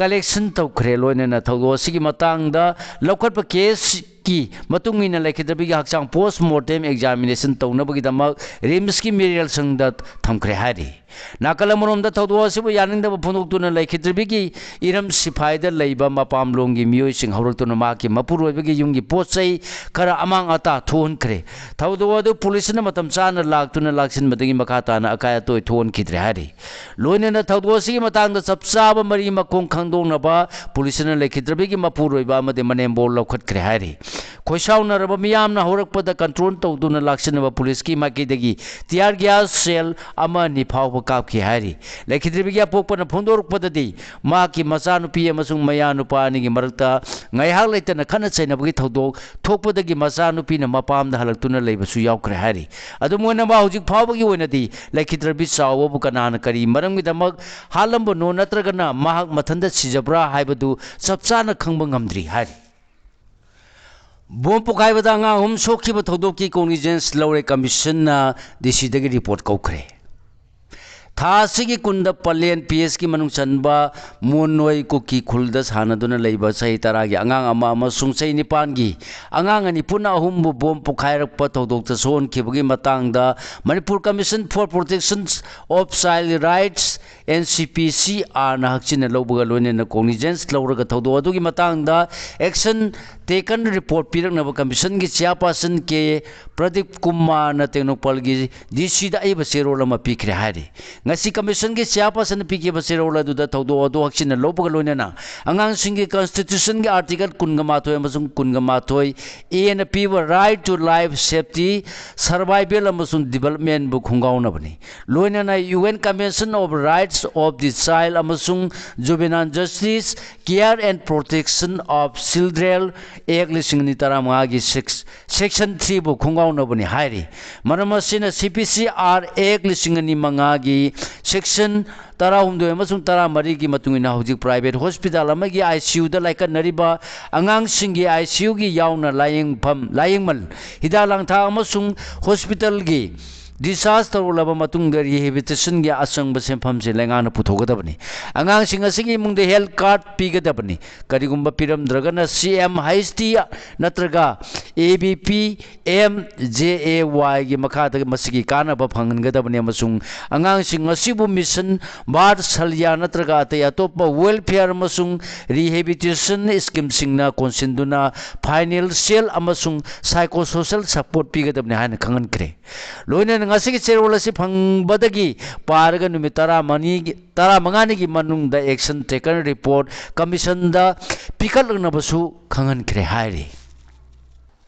collection ꯇꯧꯈ꯭ꯔꯦ꯫ ꯂꯣꯏꯅꯅ ꯊꯧꯗꯣꯛ ꯑꯁꯤꯒꯤ ꯃꯇꯥꯡꯗ ꯂꯧꯈꯠꯄ case ꯀꯤ ꯃꯇꯨꯡ ꯏꯟꯅ ꯂꯩꯈꯤꯗ꯭ꯔꯕꯤꯒꯤ ꯍꯛꯆꯥꯡ post mortem examination ꯇꯧꯅꯕꯒꯤꯗꯃꯛ ꯔꯤꯝꯁꯀꯤ ꯃꯤꯔꯦꯜ ꯁꯪꯗ ꯊꯝꯈ꯭ꯔꯦ ꯍꯥꯏꯔꯤ꯫ ꯅꯥꯀꯜ ꯑꯃꯔꯣꯝꯗ ꯊꯧꯗꯣꯛ ꯑꯁꯤꯕꯨ ꯌꯥꯅꯤꯡꯗꯕ ꯐꯣꯡꯗꯣꯛꯇꯨꯅ ꯂꯩꯈꯤꯗ꯭ꯔꯕꯤꯒꯤ ꯏꯔꯝ ꯁꯤꯐꯥꯏꯗ ꯂꯩꯕ ꯃꯄꯥꯝꯂꯣꯝꯒꯤ ꯃꯤꯑꯣꯏꯁꯤꯡ ꯍꯧꯔꯛꯇꯨꯅ ꯃꯍꯥꯛꯀꯤ ꯃꯄꯨꯔꯣꯏꯕꯒꯤ ꯌꯨꯝꯒꯤ ꯄꯣꯠ ꯆꯩ ꯈꯔ ꯑꯃꯥꯡ ꯑꯇꯥ ꯊꯣꯛꯍꯟꯈ꯭ꯔꯦ꯫ ꯊꯧꯗꯣꯛ ꯑꯗꯨ ꯄꯨꯂꯤꯁꯅ ꯃꯇꯝ ꯆꯥꯅ ꯂꯥꯛꯇꯨꯅ ꯂꯥꯛꯁꯤꯟꯕꯗꯒꯤ ꯃꯈꯥ ꯇꯥꯅ ꯑꯀꯥꯏ ꯑꯇꯣꯏ ꯊꯣꯛꯍꯟꯈꯤꯗ꯭ꯔꯦ ꯍꯥꯏꯔꯤ꯫ ꯂꯣꯏꯅꯅ ꯊꯧꯗꯣꯛ ꯑꯁꯤꯒꯤ ꯃꯇꯥꯡꯗ ꯆꯞ ꯆꯥꯕ ꯃꯔꯤ ꯃꯈꯣꯡ ꯈꯪꯗꯣꯛꯅꯕ ꯄꯨꯂꯤꯁꯅ ꯂꯩꯈꯤꯗ꯭ꯔꯕꯤꯒꯤ ꯃꯄꯨꯔꯣꯏꯕ ꯑꯃꯗꯤ ꯃꯅꯦꯝꯕꯣꯛ ꯂꯧꯈꯠꯈ꯭ꯔꯦ ꯍꯥꯏꯔꯤ꯫ ꯈꯣꯏꯁꯥꯎꯅꯔꯕ ꯃꯤꯌꯥꯝꯅ ꯍꯧꯔꯛꯄꯗ control ꯇꯧꯗꯨꯅ ꯂꯥꯛꯁꯤꯟꯅꯕ ꯄꯨꯂꯤꯁꯀꯤ ꯃꯥꯏꯀꯩꯗꯒꯤ tear gas shell ꯑꯃ ꯑꯅꯤ ꯐꯥꯎꯕ ꯀꯥꯞꯈꯤ ꯍꯥꯏꯔꯤ꯫ ꯂꯩꯈꯤꯗ꯭ꯔꯕꯤꯒꯤ ꯑꯄꯣꯛꯄꯅ ꯐꯣꯡꯗꯣꯔꯛꯄꯗꯗꯤ ꯃꯍꯥꯛꯀꯤ ꯃꯆꯥꯅꯨꯄꯤ ꯑꯃꯁꯨꯡ ꯃꯌꯥꯅꯨꯄꯥ ꯑꯅꯤꯒꯤ ꯃꯔꯛꯇ ꯉꯥꯏꯍꯥꯛ ꯂꯩꯇꯅ ꯈꯠꯅ ꯆꯩꯅꯕꯒꯤ ꯊꯧꯗꯣꯛ ꯊꯣꯛꯄꯗꯒꯤ ꯃꯆꯥꯅꯨꯄꯤꯅ ꯃꯄꯥꯝꯗ ꯍꯜꯂꯛꯇꯨꯅ ꯂꯩꯕꯁꯨ ꯌꯥꯎꯈ꯭ꯔꯦ ꯍꯥꯏꯔꯤ꯫ ꯑꯗꯨꯝ ꯑꯣꯏꯅꯃꯛ ꯍꯧꯖꯤꯛ ꯐꯥꯎꯕꯒꯤ ꯑꯣꯏꯅꯗꯤ ꯂꯩꯈꯤꯗ꯭ꯔꯕꯤ ꯆꯥꯎꯕꯕꯨ ꯀꯅꯥꯅ ꯀꯔꯤ ꯃꯔꯝꯒꯤꯗꯃꯛ ꯍꯥꯠꯂꯝꯕꯅꯣ ꯅꯠꯇ꯭ꯔꯒꯅ ꯃꯍꯥꯛ ꯃꯊꯟꯇ ꯁꯤꯖꯕ꯭ꯔꯥ ꯍꯥꯏꯕꯗꯨ ꯆꯞ ꯆꯥꯅ ꯈꯪꯕ ꯉꯝꯗ꯭ꯔꯤ ꯍꯥꯏꯔꯤ꯫ ꯕꯣꯝ ꯄꯣꯈꯥꯏꯕꯗ ꯑꯉꯥꯡ ꯑꯍꯨꯝ ꯁꯣꯛꯈꯤꯕ ꯊꯧꯗꯣꯛꯀꯤ cognizance ꯂꯧꯔꯦ꯫ ꯀꯃꯤꯁꯟꯅ ꯗꯤ ꯁꯤꯗꯒꯤ report ꯀꯧꯈ꯭ꯔꯦ꯫ ꯊꯥ ꯑꯁꯤꯒꯤ ꯀꯨꯟꯗ ꯄꯂꯦꯟ ꯄꯤ ꯑꯦꯁꯀꯤ ꯃꯅꯨꯡ ꯆꯟꯕ ꯃꯣꯟꯅꯣꯏ ꯀꯨꯀꯤ ꯈꯨꯜꯗ ꯁꯥꯟꯅꯗꯨꯅ ꯂꯩꯕ ꯆꯍꯤ ꯇꯔꯥꯒꯤ ꯑꯉꯥꯡ ꯑꯃ ꯑꯃꯁꯨꯡ ꯆꯍꯤ ꯅꯤꯄꯥꯟꯒꯤ ꯑꯉꯥꯡ ꯑꯅꯤ ꯄꯨꯟꯅ ꯑꯍꯨꯝꯕꯨ ꯕꯣꯝ ꯄꯣꯈꯥꯏꯔꯛꯄ ꯊꯧꯗꯣꯛꯇ ꯁꯣꯛꯍꯟꯈꯤꯕꯒꯤ ꯃꯇꯥꯡꯗ Manipur Commission for Protection of Child Rights, N C P C R ꯅ ꯍꯛꯆꯤꯟꯅ ꯂꯧꯕꯒ ꯂꯣꯏꯅꯅ cognizance ꯂꯧꯔꯒ ꯊꯧꯗꯣꯛ ꯑꯗꯨꯒꯤ ꯃꯇꯥꯡꯗ action taken report ꯄꯤꯔꯛꯅꯕ ꯀꯃꯤꯁꯟꯒꯤ chairperson ꯀꯦ ꯄ꯭ꯔꯗꯤꯞ ꯀꯨꯃꯥꯔꯅ ꯇꯦꯡꯅꯧꯄꯜꯒꯤ ꯗꯤ ꯁꯤꯗ ꯑꯏꯕ ꯆꯦꯔꯣꯜ ꯑꯃ ꯄꯤꯈ꯭ꯔꯦ ꯍꯥꯏꯔꯤ꯫ ꯉꯁꯤ ꯀꯃꯤꯁꯟꯒꯤ chairperson ꯄꯤꯈꯤꯕ ꯆꯦꯔꯣꯜ ꯑꯗꯨꯗ ꯊꯧꯗꯣꯛ ꯑꯗꯨ ꯍꯛꯆꯤꯟꯅ ꯂꯧꯕꯒ ꯂꯣꯏꯅꯅ ꯑꯉꯥꯡꯁꯤꯡꯒꯤ constitution ꯒꯤ article ꯀꯨꯟꯒ ꯃꯥꯊꯣꯏ ꯑꯃꯁꯨꯡ ꯀꯨꯟꯒ ꯃꯥꯊꯣꯏ A ꯅ ꯄꯤꯕ right to life, safety, survival ꯑꯃꯁꯨꯡ development ꯕꯨ ꯈꯣꯡꯒꯥꯎꯅꯕꯅꯤ꯫ ꯂꯣꯏꯅꯅ U N Convention of Rights of the Child ꯑꯃꯁꯨꯡ Juvenile Justice, Care and Protection of Children Act ꯂꯤꯁꯤꯡ ꯑꯅꯤ ꯇꯔꯥꯃꯉꯥꯒꯤ six section three ꯕꯨ ꯈꯣꯡꯒꯥꯎꯅꯕꯅꯤ ꯍꯥꯏꯔꯤ꯫ ꯃꯔꯝ ꯑꯁꯤꯅ C P C R Act ꯂꯤꯁꯤꯡ ꯑꯅꯤ ꯃꯉꯥꯒꯤ section ꯇꯔꯥꯍꯨꯝꯗꯣꯏ ꯑꯃꯁꯨꯡ ꯇꯔꯥꯃꯔꯤꯒꯤ ꯃꯇꯨꯡ ꯏꯟꯅ ꯍꯧꯖꯤꯛ private hospital ꯑꯃꯒꯤ I C U ꯗ ꯂꯥꯏꯀꯠꯅꯔꯤꯕ ꯑꯉꯥꯡꯁꯤꯡꯒꯤ I C U ꯒꯤ ꯌꯥꯎꯅ ꯂꯥꯌꯦꯡꯐꯝ, ꯂꯥꯌꯦꯡꯃꯜ, ꯍꯤꯗꯥꯛ ꯂꯥꯡꯊꯛ ꯑꯃꯁꯨꯡ hospital ꯒꯤ discharge ꯇꯧꯔꯛꯂꯕ ꯃꯇꯨꯡꯗ rehabilitation ꯒꯤ ꯑꯆꯪꯕ ꯁꯦꯟꯐꯝꯁꯦ ꯂꯩꯉꯥꯛꯅ ꯄꯨꯊꯣꯛꯀꯗꯕꯅꯤ꯫ ꯑꯉꯥꯡꯁꯤꯡ ꯑꯁꯤꯒꯤ ꯏꯃꯨꯡꯗ health card ꯄꯤꯒꯗꯕꯅꯤ꯫ ꯀꯔꯤꯒꯨꯝꯕ ꯄꯤꯔꯝꯗ꯭ꯔꯒꯅ C M H T ꯅꯠꯇ꯭ꯔꯒ A B P M J A Y ꯒꯤ ꯃꯈꯥꯗ ꯃꯁꯤꯒꯤ ꯀꯥꯟꯅꯕ ꯐꯪꯍꯟꯒꯗꯕꯅꯤ ꯑꯃꯁꯨꯡ ꯑꯉꯥꯡꯁꯤꯡ ꯑꯁꯤꯕꯨ mission vatsalya ꯅꯠꯇ꯭ꯔꯒ ꯑꯇꯩ ꯑꯇꯣꯞꯄ welfare ꯑꯃꯁꯨꯡ rehabilitation scheme ꯁꯤꯡꯅ ꯀꯣꯟꯁꯤꯟꯗꯨꯅ financial ꯑꯃꯁꯨꯡ psychosocial support ꯄꯤꯒꯗꯕꯅꯤ ꯍꯥꯏꯅ ꯈꯪꯍꯟꯈ꯭ꯔꯦ꯫ ꯂꯣꯏꯅꯅ ꯉꯁꯤꯒꯤ ꯆꯦꯔꯣꯜ ꯑꯁꯤ ꯐꯪꯕꯗꯒꯤ ꯄꯥꯔꯒ ꯅꯨꯃꯤꯠ ꯇꯔꯥꯃꯅꯤꯒꯤ, ꯇꯔꯥꯃꯉꯥꯅꯤꯒꯤ ꯃꯅꯨꯡꯗ action taken report commission ꯗ ꯄꯤꯈꯠꯂꯛꯅꯕꯁꯨ ꯈꯪꯍꯟꯈ꯭ꯔꯦ ꯍꯥꯏꯔꯤ꯫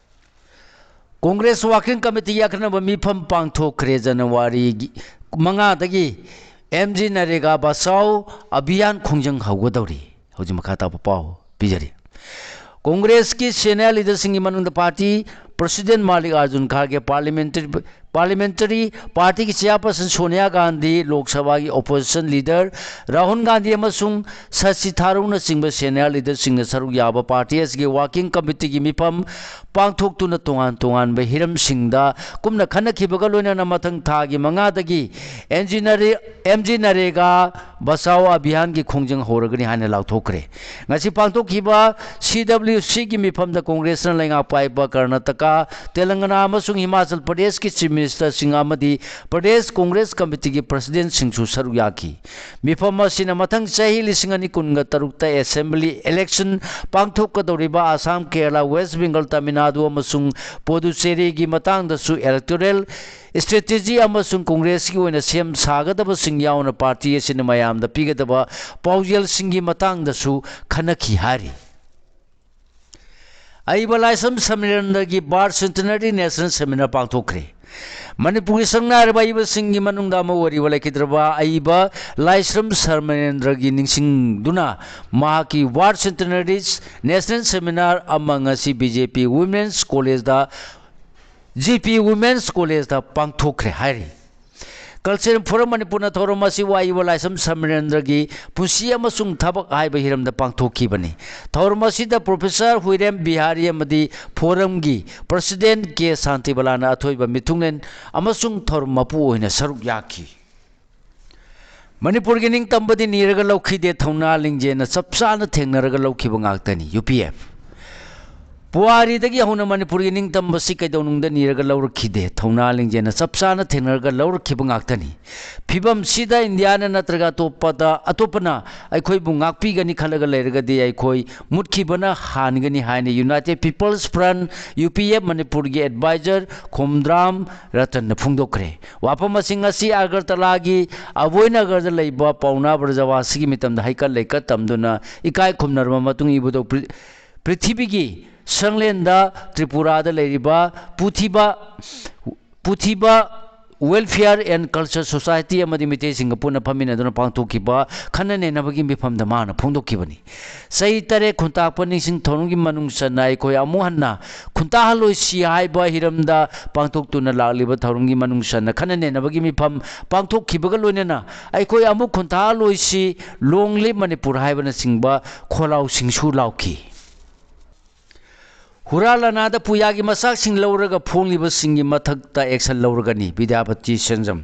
Congress Working Committee ꯒꯤ ꯑꯈꯟꯅꯕ ꯃꯤꯐꯝ ꯄꯥꯡꯊꯣꯛꯈ꯭ꯔꯦ꯫ January ꯒꯤ ꯃꯉꯥꯗꯒꯤ M G Narega Bachao Abhiyan ꯈꯣꯡꯖꯪ ꯍꯧꯒꯗꯧꯔꯤ꯫ ꯍꯧꯖꯤꯛ ꯃꯈꯥ ꯇꯥꯕ ꯄꯥꯎ ꯄꯤꯖꯔꯤ꯫ Congress ꯀꯤ senior leader ꯁꯤꯡꯒꯤ ꯃꯅꯨꯡꯗ party president Mallikarjun Kharge, parliamentary, parliamentary party ꯒꯤ chairperson Sonia Gandhi, Lok Sabha ꯒꯤ opposition leader Rahul Gandhi ꯑꯃꯁꯨꯡ Shashi Tharoor ꯅꯆꯤꯡꯕ senior leader ꯁꯤꯡꯅ ꯁꯔꯨꯛ ꯌꯥꯕ party ꯑꯁꯤꯒꯤ working committee ꯒꯤ ꯃꯤꯐꯝ ꯄꯥꯡꯊꯣꯛꯇꯨꯅ ꯇꯣꯉꯥꯟ ꯇꯣꯉꯥꯟꯕ ꯍꯤꯔꯝꯁꯤꯡꯗ ꯀꯨꯝꯅ ꯈꯟꯅꯈꯤꯕꯒ ꯂꯣꯏꯅꯅ ꯃꯊꯪ ꯊꯥꯒꯤ ꯃꯉꯥꯗꯒꯤ M G Nare-, M G Narega Bachao Abhiyan ꯒꯤ ꯈꯣꯡꯖꯪ ꯍꯧꯔꯒꯅꯤ ꯍꯥꯏꯅ ꯂꯥꯎꯊꯣꯛꯈ꯭ꯔꯦ꯫ ꯉꯁꯤ ꯄꯥꯡꯊꯣꯛꯈꯤꯕ C W C ꯒꯤ ꯃꯤꯐꯝꯗ Congress ꯅ ꯂꯩꯉꯥꯛ ꯄꯥꯏꯕ ꯀꯔꯅꯥꯇꯀꯥ, ꯇꯦꯂꯪꯒꯅꯥ ꯑꯃꯁꯨꯡ ꯍꯤꯃꯥꯆꯜ ꯄ꯭ꯔꯗꯦꯁꯀꯤ chief minister ꯁꯤꯡ ꯑꯃꯗꯤ ꯄ꯭ꯔꯗꯦꯁ Congress committee ꯒꯤ president ꯁꯤꯡꯁꯨ ꯁꯔꯨꯛ ꯌꯥꯈꯤ꯫ ꯃꯤꯐꯝ ꯑꯁꯤꯅ ꯃꯊꯪ ꯆꯍꯤ ꯂꯤꯁꯤꯡ ꯑꯅꯤ ꯀꯨꯟꯒ ꯇꯔꯨꯛꯇ assembly election ꯄꯥꯡꯊꯣꯛꯀꯗꯧꯔꯤꯕ ꯑꯁꯥꯝ, ꯀꯦꯔꯂꯥ, ꯋꯦꯁ ꯕꯦꯡꯒꯜ, ꯇꯥꯃꯤꯜ ꯅꯥꯗꯨ ꯑꯃꯁꯨꯡ ꯄꯣꯗꯨꯆꯦꯔꯤꯒꯤ ꯃꯇꯥꯡꯗꯁꯨ electoral strategy ꯑꯃꯁꯨꯡ Congress ꯀꯤ ꯑꯣꯏꯅ ꯁꯦꯝ ꯁꯥꯒꯗꯕꯁꯤꯡ ꯌꯥꯎꯅ party ꯑꯁꯤꯅ ꯃꯌꯥꯝꯗ ꯄꯤꯒꯗꯕ ꯄꯥꯎꯖꯦꯜꯁꯤꯡꯒꯤ ꯃꯇꯥꯡꯗꯁꯨ ꯈꯟꯅꯈꯤ ꯍꯥꯏꯔꯤ꯫ ꯑꯏꯕ ꯂꯥꯏꯁ꯭ꯔꯝ ꯁꯃꯤꯔꯦꯟꯗ꯭ꯔꯒꯤ birth centenary national seminar ꯄꯥꯡꯊꯣꯛꯈ꯭ꯔꯦ꯫ ꯃꯅꯤꯄꯨꯔꯒꯤ ꯁꯛꯅꯥꯏꯔꯕ ꯑꯏꯕꯁꯤꯡꯒꯤ ꯃꯅꯨꯡꯗ ꯑꯃ ꯑꯣꯏꯔꯤꯕ ꯂꯩꯈꯤꯗ꯭ꯔꯕ ꯑꯏꯕ ꯂꯥꯏꯁ꯭ꯔꯝ ꯁꯃꯤꯔꯦꯟꯗ꯭ꯔꯒꯤ ꯅꯤꯡꯁꯤꯡꯗꯨꯅ ꯃꯍꯥꯛꯀꯤ birth centenary national seminar ꯑꯃ ꯉꯁꯤ B J P Women's College ꯗ, G P Women's College ꯗ ꯄꯥꯡꯊꯣꯛꯈ꯭ꯔꯦ ꯍꯥꯏꯔꯤ꯫ Cultural Forum ꯃꯅꯤꯄꯨꯔꯅ ꯊꯧꯔꯝ ꯑꯁꯤ ꯋꯥꯏꯕ ꯂꯥꯏꯁ꯭ꯔꯝ ꯁꯃꯔꯦꯟꯗ꯭ꯔꯒꯤ ꯄꯨꯟꯁꯤ ꯑꯃꯁꯨꯡ ꯊꯕꯛ ꯍꯥꯏꯕ ꯍꯤꯔꯝꯗ ꯄꯥꯡꯊꯣꯛꯈꯤꯕꯅꯤ꯫ ꯊꯧꯔꯝ ꯑꯁꯤꯗ ꯄ꯭ꯔꯣꯐꯦꯁꯔ ꯍꯨꯏꯔꯦꯝ ꯕꯤꯍꯥꯔꯤ ꯑꯃꯗꯤ ꯐꯣꯔꯝꯒꯤ ꯄ꯭ꯔꯁꯤꯗꯦꯟꯠ ꯀꯦ ꯁꯥꯟꯇꯤꯕꯂꯥꯅ ꯑꯊꯣꯏꯕ ꯃꯤꯊꯨꯡꯂꯦꯟ ꯑꯃꯁꯨꯡ ꯊꯧꯔꯝ ꯃꯄꯨ ꯑꯣꯏꯅ ꯁꯔꯨꯛ ꯌꯥꯈꯤ꯫ ꯃꯅꯤꯄꯨꯔꯒꯤ ꯅꯤꯡꯇꯝꯕꯗꯤ ꯅꯤꯔꯒ ꯂꯧꯈꯤꯗꯦ, ꯊꯧꯅꯥ ꯂꯤꯡꯖꯦꯜꯅ ꯆꯞ ꯆꯥꯅ ꯊꯦꯡꯅꯔꯒ ꯂꯧꯈꯤꯕ ꯉꯥꯛꯇꯅꯤ꯫ U P F. ꯄꯨꯋꯥꯔꯤꯗꯒꯤ ꯍꯧꯅ ꯃꯅꯤꯄꯨꯔꯒꯤ ꯅꯤꯡꯇꯝꯕꯁꯤ ꯀꯩꯗꯧꯅꯨꯡꯗ ꯅꯤꯔꯒ ꯂꯧꯔꯛꯈꯤꯗꯦ, ꯊꯧꯅꯥ ꯂꯤꯡꯖꯦꯜꯅ ꯆꯞ ꯆꯥꯅ ꯊꯦꯡꯅꯔꯒ ꯂꯧꯔꯛꯈꯤꯕ ꯉꯥꯛꯇꯅꯤ꯫ ꯐꯤꯕꯝꯁꯤꯗ ꯏꯟꯗꯤꯌꯥꯅ ꯅꯠꯇ꯭ꯔꯒ ꯑꯇꯣꯞꯄꯗ, ꯑꯇꯣꯞꯄꯅ ꯑꯩꯈꯣꯏꯕꯨ ꯉꯥꯛꯄꯤꯒꯅꯤ ꯈꯜꯂꯒ ꯂꯩꯔꯒꯗꯤ ꯑꯩꯈꯣꯏ ꯃꯨꯠꯈꯤꯕꯅ ꯍꯥꯟꯒꯅꯤ ꯍꯥꯏꯅ United People's Front, U P F, ꯃꯅꯤꯄꯨꯔꯒꯤ ꯑꯦꯗꯚꯥꯏꯖꯔ ꯈꯣꯝꯗ꯭ꯔꯥꯝ ꯔꯇꯟꯅ ꯐꯣꯡꯗꯣꯛꯈ꯭ꯔꯦ꯫ ꯋꯥꯐꯝꯁꯤꯡ ꯑꯁꯤ ꯑꯒꯔꯇꯂꯥꯒꯤ ꯑꯕꯣꯏꯅꯒꯔꯗ ꯂꯩꯕ ꯄꯥꯎꯅꯥ ꯕ꯭ꯔꯖꯕꯥꯁꯤꯒꯤ ꯃꯤꯇꯝꯗ ꯍꯩꯀꯠ ꯂꯩꯀꯠ ꯇꯝꯗꯨꯅ ꯏꯀꯥꯏ ꯈꯨꯝꯅꯔꯕ ꯃꯇꯨꯡ ꯏꯕꯨꯙꯧ ꯄ꯭ꯔꯤ-, ꯄ꯭ꯔꯤꯊꯤꯕꯤꯒꯤ ꯁꯪꯂꯦꯟꯗ ꯇ꯭ꯔꯤꯄꯨꯔꯥꯗ ꯂꯩꯔꯤꯕ ꯄꯨꯊꯤꯕ, ꯄꯨꯊꯤꯕ Welfare and Culture Society ꯑꯃꯗꯤ ꯃꯤꯇꯩꯁꯤꯡꯒ ꯄꯨꯟꯅ ꯐꯝꯃꯤꯟꯅꯗꯨꯅ ꯄꯥꯡꯊꯣꯛꯈꯤꯕ ꯈꯟꯅ ꯅꯩꯅꯕꯒꯤ ꯃꯤꯐꯝꯗ ꯃꯥꯅ ꯐꯣꯡꯗꯣꯛꯈꯤꯕꯅꯤ꯫ ꯆꯍꯤ ꯇꯔꯦꯠ ꯈꯨꯟꯇꯥꯛꯄ ꯅꯤꯡꯁꯤꯡ ꯊꯧꯔꯝꯒꯤ ꯃꯅꯨꯡ ꯆꯟꯅ ꯑꯩꯈꯣꯏ ꯑꯃꯨꯛ ꯍꯟꯅ ꯈꯨꯟꯇꯥꯛꯍꯜꯂꯣꯏꯁꯤ ꯍꯥꯏꯕ ꯍꯤꯔꯝꯗ ꯄꯥꯡꯊꯣꯛꯇꯨꯅ ꯂꯥꯛꯂꯤꯕ ꯊꯧꯔꯝꯒꯤ ꯃꯅꯨꯡ ꯆꯟꯅ ꯈꯟꯅ ꯅꯩꯅꯕꯒꯤ ꯃꯤꯐꯝ ꯄꯥꯡꯊꯣꯛꯈꯤꯕꯒ ꯂꯣꯏꯅꯅ ꯑꯩꯈꯣꯏ ꯑꯃꯨꯛ ꯈꯨꯟꯇꯥꯛꯍꯜꯂꯣꯏꯁꯤ, Long Live Manipur ꯍꯥꯏꯕꯅꯆꯤꯡꯕ ꯈꯣꯜꯂꯥꯎꯁꯤꯡꯁꯨ ꯂꯥꯎꯈꯤ꯫ ꯍꯨꯔꯥ ꯂꯅꯥꯗ ꯄꯨꯌꯥꯒꯤ ꯃꯆꯥꯛꯁꯤꯡ ꯂꯧꯔꯒ ꯐꯣꯡꯂꯤꯕꯁꯤꯡꯒꯤ ꯃꯊꯛꯇ action ꯂꯧꯔꯒꯅꯤ, ꯕꯤꯗ꯭ꯌꯥꯄꯇꯤ ꯁꯦꯟꯖꯝ꯫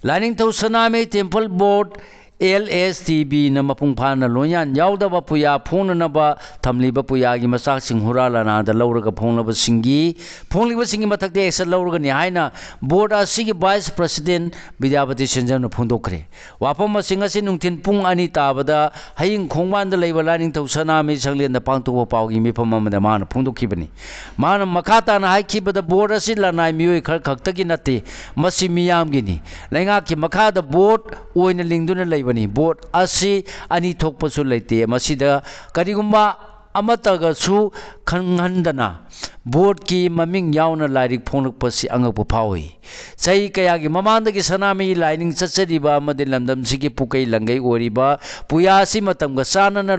ꯂꯥꯏꯅꯤꯡꯊꯧ ꯁꯅꯥꯃꯍꯤ Temple Board, L S T B ꯅ ꯃꯄꯨꯡ ꯐꯥꯅ ꯂꯣꯏꯌꯥꯟ ꯌꯥꯎꯗꯕ ꯄꯨꯌꯥ ꯐꯣꯡꯅꯅꯕ ꯊꯝꯂꯤꯕ ꯄꯨꯌꯥꯒꯤ ꯃꯆꯥꯛꯁꯤꯡ ꯍꯨꯔꯥ ꯂꯅꯥꯗ ꯂꯧꯔꯒ ꯐꯣꯡꯂꯕꯁꯤꯡꯒꯤ, ꯐꯣꯡꯂꯤꯕꯁꯤꯡꯒꯤ ꯃꯊꯛꯇ action ꯂꯧꯔꯒꯅꯤ ꯍꯥꯏꯅ board ꯑꯁꯤꯒꯤ vice president ꯕꯤꯗ꯭ꯌꯥꯄꯇꯤ ꯁꯦꯟꯖꯝꯅ ꯐꯣꯡꯗꯣꯛꯈ꯭ꯔꯦ꯫ ꯋꯥꯐꯝꯁꯤꯡ ꯑꯁꯤ ꯅꯨꯡꯊꯤꯜ ꯄꯨꯡ ꯑꯅꯤ ꯇꯥꯕꯗ ꯍꯌꯤꯡ ꯈꯣꯡꯕꯥꯟꯗ ꯂꯩꯕ ꯂꯥꯏꯅꯤꯡꯊꯧ ꯁꯅꯥꯃꯍꯤ ꯁꯪꯂꯦꯟꯗ ꯄꯥꯡꯊꯣꯛꯄ ꯄꯥꯎꯒꯤ ꯃꯤꯐꯝ ꯑꯃꯗ ꯃꯥꯅ ꯐꯣꯡꯗꯣꯛꯈꯤꯕꯅꯤ꯫ ꯃꯥꯅ ꯃꯈꯥ ꯇꯥꯅ ꯍꯥꯏꯈꯤꯕꯗ, board ꯑꯁꯤ ꯂꯅꯥꯏ ꯃꯤꯑꯣꯏ ꯈꯔ ꯈꯛꯇꯒꯤ ꯅꯠꯇꯦ, ꯃꯁꯤ ꯃꯤꯌꯥꯝꯒꯤꯅꯤ꯫ ꯂꯩꯉꯥꯛꯀꯤ ꯃꯈꯥꯗ board ꯑꯣꯏꯅ ꯂꯤꯡꯗꯨꯅ ꯂꯩꯕꯅꯤ꯫ Board ꯑꯁꯤ ꯑꯅꯤ ꯊꯣꯛꯄꯁꯨ ꯂꯩꯇꯦ꯫ ꯃꯁꯤꯗ ꯀꯔꯤꯒꯨꯝꯕ ꯑꯃꯠꯇꯒꯁꯨ ꯈꯪꯍꯟꯗꯅ ꯕꯣꯔꯗꯀꯤ ꯃꯃꯤꯡ ꯌꯥꯎꯅ ꯂꯥꯏꯔꯤꯛ ꯐꯣꯡꯂꯛꯄꯁꯤ ꯑꯉꯛꯄ ꯐꯥꯎꯏ꯫ ꯆꯍꯤ ꯀꯌꯥꯒꯤ ꯃꯃꯥꯡꯗꯒꯤ ꯁꯅꯥꯃꯍꯤ ꯂꯥꯏꯅꯤꯡ ꯆꯠꯆꯔꯤꯕ ꯑꯃꯗꯤ ꯂꯝꯗꯝꯁꯤꯒꯤ ꯄꯨꯀꯩ ꯂꯪꯒꯩ ꯑꯣꯏꯔꯤꯕ ꯄꯨꯌꯥ ꯑꯁꯤ ꯃꯇꯝꯒ ꯆꯥꯟꯅꯅ,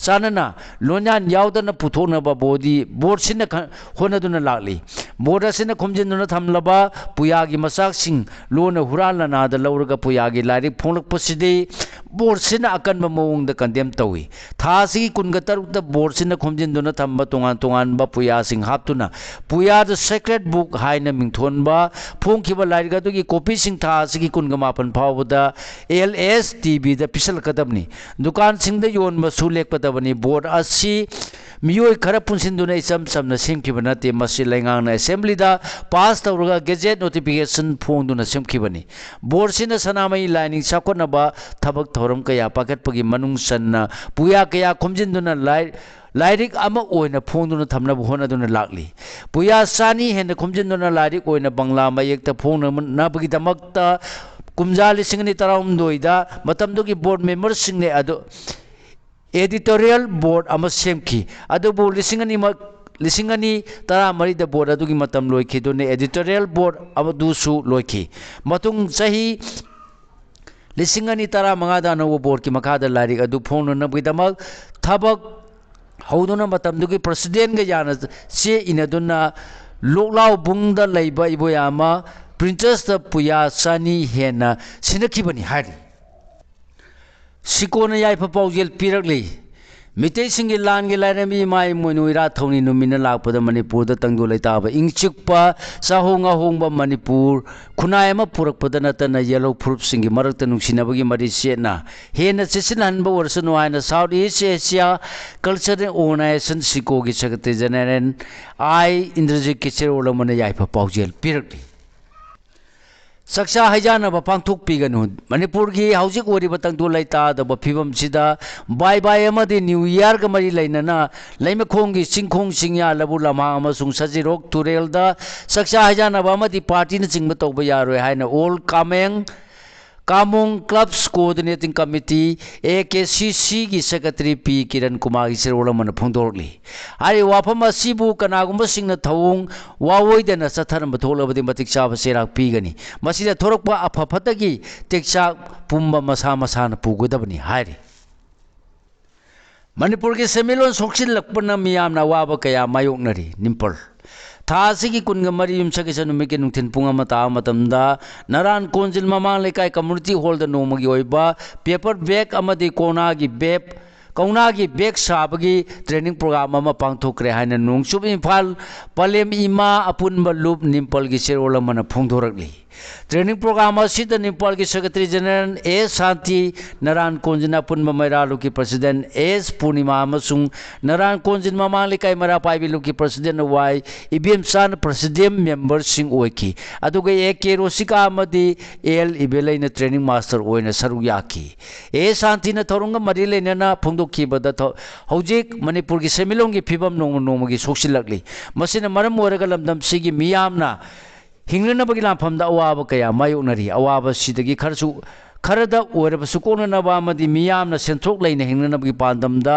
ꯆꯥꯟꯅꯅ ꯂꯣꯟꯌꯥꯟ ꯌꯥꯎꯗꯅ ꯄꯨꯊꯣꯛꯅꯕ ꯕꯣꯗꯤ, ꯕꯣꯔꯗꯁꯤꯅ ꯈ-, ꯍꯣꯠꯅꯗꯨꯅ ꯂꯥꯛꯂꯤ꯫ ꯕꯣꯔꯗ ꯑꯁꯤꯅ ꯈꯣꯝꯖꯤꯟꯗꯨꯅ ꯊꯝꯂꯕ ꯄꯨꯌꯥꯒꯤ ꯃꯆꯥꯛꯁꯤꯡ ꯂꯣꯟꯅ ꯍꯨꯔꯥꯟ ꯂꯅꯥꯗ ꯂꯧꯔꯒ ꯄꯨꯌꯥꯒꯤ ꯂꯥꯏꯔꯤꯛ ꯐꯣꯡꯂꯛꯄꯁꯤꯗꯤ ꯕꯣꯔꯗꯁꯤꯅ ꯑꯀꯟꯕ ꯃꯑꯣꯡꯗ ꯀꯟꯗꯦꯝ ꯇꯧꯏ꯫ ꯊꯥ ꯑꯁꯤꯒꯤ ꯀꯨꯟꯒ ꯇꯔꯨꯛꯇ ꯕꯣꯔꯗꯁꯤꯅ ꯈꯣꯝꯖꯤꯟꯗꯨꯅ ꯊꯝꯕ ꯇꯣꯉꯥꯟ ꯇꯣꯉꯥꯟꯕ ꯄꯨꯌꯥꯁꯤꯡ ꯍꯥꯞꯇꯨꯅ ꯄꯨꯌꯥ ꯗ ꯁꯦꯀ꯭ꯔꯦꯠ ꯕꯨꯛ ꯍꯥꯏꯅ ꯃꯤꯡꯊꯣꯟꯕ ꯐꯣꯡꯈꯤꯕ ꯂꯥꯏꯔꯤꯛ ꯑꯗꯨꯒꯤ ꯀꯣꯄꯤꯁꯤꯡ ꯊꯥ ꯑꯁꯤꯒꯤ ꯀꯨꯟꯒ ꯃꯥꯄꯟ ꯐꯥꯎꯕꯗ ꯑꯦꯜ ꯑꯦꯁ ꯇꯤ ꯚꯤꯗ ꯄꯤꯁꯜꯂꯛꯀꯗꯕꯅꯤ꯫ ꯗꯨꯀꯥꯟꯁꯤꯡꯗ ꯌꯣꯟꯕꯁꯨ ꯂꯦꯞꯀꯗꯕꯅꯤ꯫ ꯕꯣꯔꯗ ꯑꯁꯤ ꯃꯤꯑꯣꯏ ꯈꯔ ꯄꯨꯟꯁꯤꯟꯗꯨꯅ ꯏꯆꯝ ꯆꯝꯅ ꯁꯦꯝꯈꯤꯕ ꯅꯠꯇꯦ꯫ ꯃꯁꯤ ꯂꯩꯉꯥꯛꯅ ꯑꯦꯁꯦꯝꯕ꯭ꯂꯤꯗ ꯄꯥꯁ ꯇꯧꯔꯒ ꯒꯦꯖꯦꯠ ꯅꯣꯇꯤꯐꯤꯀꯦꯁꯟ ꯐꯣꯡꯗꯨꯅ ꯁꯦꯝꯈꯤꯕꯅꯤ꯫ ꯕꯣꯔꯗꯁꯤꯅ ꯁꯅꯥꯃꯍꯤ ꯂꯥꯏꯅꯤꯡ ꯆꯥꯎꯈꯠꯅꯕ ꯊꯕꯛ ꯊꯧꯔꯝ ꯀꯌꯥ ꯄꯥꯏꯈꯠꯄꯒꯤ ꯃꯅꯨꯡ ꯆꯟꯅ ꯄꯨꯌꯥ ꯀꯌꯥ ꯈꯣꯝꯖꯤꯟꯗꯨꯅ ꯂꯥꯏ-, ꯂꯥꯏꯔꯤꯛ ꯑꯃ ꯑꯣꯏꯅ ꯐꯣꯡꯗꯨꯅ ꯊꯝꯅꯕ ꯍꯣꯠꯅꯗꯨꯅ ꯂꯥꯛꯂꯤ꯫ ꯄꯨꯌꯥ ꯆꯥꯅꯤ ꯍꯦꯟꯅ ꯈꯣꯝꯖꯤꯟꯗꯨꯅ ꯂꯥꯏꯔꯤꯛ ꯑꯣꯏꯅ ꯕꯪꯂꯥ ꯃꯌꯦꯛꯇ ꯐꯣꯡꯅꯅꯕꯒꯤꯗꯃꯛꯇ ꯀꯨꯝꯖꯥ ꯂꯤꯁꯤꯡ ꯑꯅꯤ ꯇꯔꯥꯍꯨꯝꯗꯣꯏꯗ ꯃꯇꯝꯗꯨꯒꯤ ꯕꯣꯔꯗ ꯃꯦꯝꯕꯔꯁꯤꯡꯅ ꯑꯗꯨ ꯑꯦꯗꯤꯇꯣꯔꯤꯌꯦꯜ ꯕꯣꯔꯗ ꯑꯃ ꯁꯦꯝꯈꯤ꯫ ꯑꯗꯨꯕꯨ ꯂꯤꯁꯤꯡ ꯑꯅꯤꯃꯛ, ꯂꯤꯁꯤꯡ ꯑꯅꯤ ꯇꯔꯥꯃꯔꯤꯗ ꯕꯣꯔꯗ ꯑꯗꯨꯒꯤ ꯃꯇꯝ ꯂꯣꯏꯈꯤꯗꯨꯅ ꯑꯦꯗꯤꯇꯣꯔꯤꯌꯦꯜ ꯕꯣꯔꯗ ꯑꯗꯨꯁꯨ ꯂꯣꯏꯈꯤ꯫ ꯃꯇꯨꯡ ꯆꯍꯤ ꯂꯤꯁꯤꯡ ꯑꯅꯤ ꯇꯔꯥꯃꯉꯥꯗ ꯑꯅꯧꯕ ꯕꯣꯔꯗꯀꯤ ꯃꯈꯥꯗ ꯂꯥꯏꯔꯤꯛ ꯑꯗꯨ ꯐꯣꯡꯅꯅꯕꯒꯤꯗꯃꯛ ꯊꯕꯛ ꯍꯧꯗꯨꯅ ꯃꯇꯝꯗꯨꯒꯤ ꯄ꯭ꯔꯁꯤꯗꯦꯟꯒ ꯌꯥꯅ ꯆꯦ ꯏꯅꯗꯨꯅ ꯂꯣꯛꯂꯥꯎꯕꯨꯡꯗ ꯂꯩꯕ ꯏꯕꯣꯌꯥꯃ ꯄ꯭ꯔꯤꯟꯇꯔꯁꯇ ꯄꯨꯌꯥ ꯆꯅꯤ ꯍꯦꯟꯅ ꯁꯤꯟꯅꯈꯤꯕꯅꯤ ꯍꯥꯏꯔꯤ꯫ ꯁꯤꯀꯣꯅ ꯌꯥꯏꯐ ꯄꯥꯎꯖꯦꯜ ꯄꯤꯔꯛꯂꯤ꯫ ꯃꯤꯇꯩꯁꯤꯡꯒꯤ ꯂꯥꯟꯒꯤ ꯂꯥꯏꯔꯦꯝꯕꯤ ꯏꯃꯥ ꯏꯃꯣꯏꯅꯨ ꯏꯔꯥꯠ ꯊꯧꯅꯤ ꯅꯨꯃꯤꯠꯅ ꯂꯥꯛꯄꯗ ꯃꯅꯤꯄꯨꯔꯗ ꯇꯪꯗꯨ ꯂꯩꯇꯥꯕ ꯏꯪ ꯆꯤꯛꯄ ꯆꯥꯍꯣꯡ ꯉꯥꯍꯣꯡꯕ ꯃꯅꯤꯄꯨꯔ ꯈꯨꯟꯅꯥꯏ ꯑꯃ ꯄꯨꯔꯛꯄꯗ ꯅꯠꯇꯅ ꯌꯦꯜꯍꯧ ꯐꯨꯔꯨꯞꯁꯤꯡꯒꯤ ꯃꯔꯛꯇ ꯅꯨꯡꯁꯤꯅꯕꯒꯤ ꯃꯔꯤ ꯆꯦꯠꯅ ꯍꯦꯟꯅ ꯆꯦꯠꯁꯤꯜꯍꯟꯕ ꯑꯣꯏꯔꯁꯅꯨ ꯍꯥꯏꯅ South East Asia Cultural Organization ꯁꯤꯀꯣꯒꯤ ꯁꯦꯀ꯭ꯔꯦꯇꯔꯤ ꯖꯦꯅꯦꯔꯦꯜ ꯑꯥꯏ ꯏꯟꯗ꯭ꯔꯖꯤꯠ ꯀꯤꯆꯦꯔꯣꯜ ꯑꯃꯅ ꯌꯥꯏꯐ ꯄꯥꯎꯖꯦꯜ ꯄꯤꯔꯛꯂꯤ꯫ ꯆꯥꯛꯆꯥ ꯍꯩꯖꯥꯟꯅꯕ ꯄꯥꯡꯊꯣꯛꯄꯤꯒꯅꯨ꯫ ꯃꯅꯤꯄꯨꯔꯒꯤ ꯍꯧꯖꯤꯛ ꯑꯣꯏꯔꯤꯕ ꯇꯪꯗꯨ ꯂꯩꯇꯥꯗꯕ ꯐꯤꯕꯝꯁꯤꯗ ꯕꯥꯏ ꯕꯥꯏ ꯑꯃꯗꯤ ꯅ꯭ꯌꯨ ꯏꯌꯥꯔꯒ ꯃꯔꯤ ꯂꯩꯅꯅ ꯂꯩꯃꯈꯣꯡꯒꯤ ꯆꯤꯡꯈꯣꯡ ꯆꯤꯡꯌꯥ ꯂꯧꯕꯨꯛ ꯂꯝꯍꯥꯡ ꯑꯃꯁꯨꯡ ꯁꯖꯤꯔꯣꯛ ꯇꯨꯔꯦꯜꯗ ꯆꯥꯛꯆꯥ ꯍꯩꯖꯥꯟꯅꯕ ꯑꯃꯗꯤ ꯄꯥꯔꯇꯤꯅꯆꯤꯡꯕ ꯇꯧꯕ ꯌꯥꯔꯣꯏ ꯍꯥꯏꯅ all Kameng Kamong Clubs Coordinating Committee, A K C C ꯒꯤ Secretary ꯄꯤ ꯀꯤꯔꯟ ꯀꯨꯃꯥꯔꯒꯤ ꯆꯦꯔꯣꯜ ꯑꯃꯅ ꯐꯣꯡꯗꯣꯔꯛꯂꯤ꯫ ꯍꯥꯏꯔꯤꯕ ꯋꯥꯐꯝ ꯑꯁꯤꯕꯨ ꯀꯅꯥꯒꯨꯝꯕꯁꯤꯡꯅ ꯊꯧꯑꯣꯡ ꯋꯥꯑꯣꯏꯗꯅ ꯆꯠꯊꯔꯝꯕ ꯊꯣꯛꯂꯕꯗꯤ ꯃꯇꯤꯛ ꯆꯥꯕ ꯆꯩꯔꯥꯛ ꯄꯤꯒꯅꯤ꯫ ꯃꯁꯤꯗ ꯊꯣꯔꯛꯄ ꯑꯐ ꯐꯠꯇꯒꯤ ꯇꯦꯛꯆꯥꯛ ꯄꯨꯝꯕ ꯃꯁꯥ ꯃꯁꯥꯅ ꯄꯨꯒꯗꯕꯅꯤ ꯍꯥꯏꯔꯤ꯫ ꯃꯅꯤꯄꯨꯔꯒꯤ ꯁꯦꯟꯃꯤꯠꯂꯣꯟ ꯁꯣꯛꯆꯤꯜꯂꯛꯄꯅ ꯃꯤꯌꯥꯝꯅ ꯑꯋꯥꯕ ꯀꯌꯥ ꯃꯥꯌꯣꯛꯅꯔꯤ꯫ ꯅꯤꯝꯄꯜ꯫ ꯊꯥ ꯑꯁꯤꯒꯤ ꯀꯨꯟꯒ ꯃꯔꯤ ꯌꯨꯝꯁꯀꯩꯁ ꯅꯨꯃꯤꯠꯀꯤ ꯅꯨꯡꯊꯤꯜ ꯄꯨꯡ ꯑꯃ ꯇꯥꯕ ꯃꯇꯝꯗ ꯅꯔꯥꯟ ꯀꯣꯟꯖꯤꯜ ꯃꯃꯥꯡ ꯂꯩꯀꯥꯏ community hall ꯗ ꯅꯣꯡꯃꯒꯤ ꯑꯣꯏꯕ paper bag ꯑꯃꯗꯤ ꯀꯧꯅꯥꯒꯤ bag, ꯀꯧꯅꯥꯒꯤ bag ꯁꯥꯕꯒꯤ training program ꯑꯃ ꯄꯥꯡꯊꯣꯛꯈ꯭ꯔꯦ ꯍꯥꯏꯅ ꯅꯣꯡꯆꯨꯞ ꯏꯝꯐꯥꯜ ꯄꯂꯦꯝ ꯏꯃꯥ ꯑꯄꯨꯟꯕ ꯂꯨꯞ ꯅꯤꯝꯄꯜꯒꯤ ꯆꯦꯔꯣꯜ ꯑꯃꯅ ꯐꯣꯡꯗꯣꯔꯛꯂꯤ꯫ Training program ꯑꯁꯤꯗ ꯅꯤꯝꯄꯜꯒꯤ Secretary General ꯑꯦ ꯁꯥꯟꯇꯤ, ꯅꯔꯥꯟ ꯀꯣꯟꯖꯤꯟ ꯑꯄꯨꯟꯕ ꯃꯩꯔꯥ ꯂꯨꯞꯀꯤ President ꯑꯦꯁ ꯄꯨꯔꯅꯤꯃꯥ ꯑꯃꯁꯨꯡ ꯅꯔꯥꯟ ꯀꯣꯟꯖꯤꯟ ꯃꯃꯥꯡ ꯂꯩꯀꯥꯏ ꯃꯩꯔꯥ ꯄꯥꯏꯕꯤ ꯂꯨꯞꯀꯤ President ꯋꯥꯏ ꯏꯕꯦꯝꯆꯥꯅ President member ꯁꯤꯡ ꯑꯣꯏꯈꯤ꯫ ꯑꯗꯨꯒ ꯑꯦ ꯀꯦ ꯔꯣꯁꯤꯀꯥ ꯑꯃꯗꯤ ꯑꯦꯜ ꯏꯕꯦꯂꯩꯅ training master ꯑꯣꯏꯅ ꯁꯔꯨꯛ ꯌꯥꯈꯤ꯫ ꯑꯦ ꯁꯥꯟꯇꯤꯅ ꯊꯧꯔꯝꯒ ꯃꯔꯤ ꯂꯩꯅꯅ ꯐꯣꯡꯗꯣꯛꯈꯤꯕꯗ ꯊ-, ꯍꯧꯖꯤꯛ ꯃꯅꯤꯄꯨꯔꯒꯤ ꯁꯦꯟꯃꯤꯠꯂꯣꯟꯒꯤ ꯐꯤꯕꯝ ꯅꯣꯡꯃ ꯅꯣꯡꯃꯒꯤ ꯁꯣꯛꯆꯤꯜꯂꯛꯂꯤ꯫ ꯃꯁꯤꯅ ꯃꯔꯝ ꯑꯣꯏꯔꯒ ꯂꯝꯗꯝꯁꯤꯒꯤ ꯃꯤꯌꯥꯝꯅ ꯍꯤꯡꯅꯅꯕꯒꯤ ꯂꯥꯟꯐꯝꯗ ꯑꯋꯥꯕ ꯀꯌꯥ ꯃꯥꯌꯣꯛꯅꯔꯤ꯫ ꯑꯋꯥꯕꯁꯤꯗꯒꯤ ꯈꯔꯁꯨ, ꯈꯔꯗ ꯑꯣꯏꯔꯕꯁꯨ ꯀꯣꯛꯅꯅꯕ ꯑꯃꯗꯤ ꯃꯤꯌꯥꯝꯅ ꯁꯦꯟꯊꯣꯛ ꯂꯩꯅ ꯍꯤꯡꯅꯅꯕꯒꯤ ꯄꯥꯟꯗꯝꯗ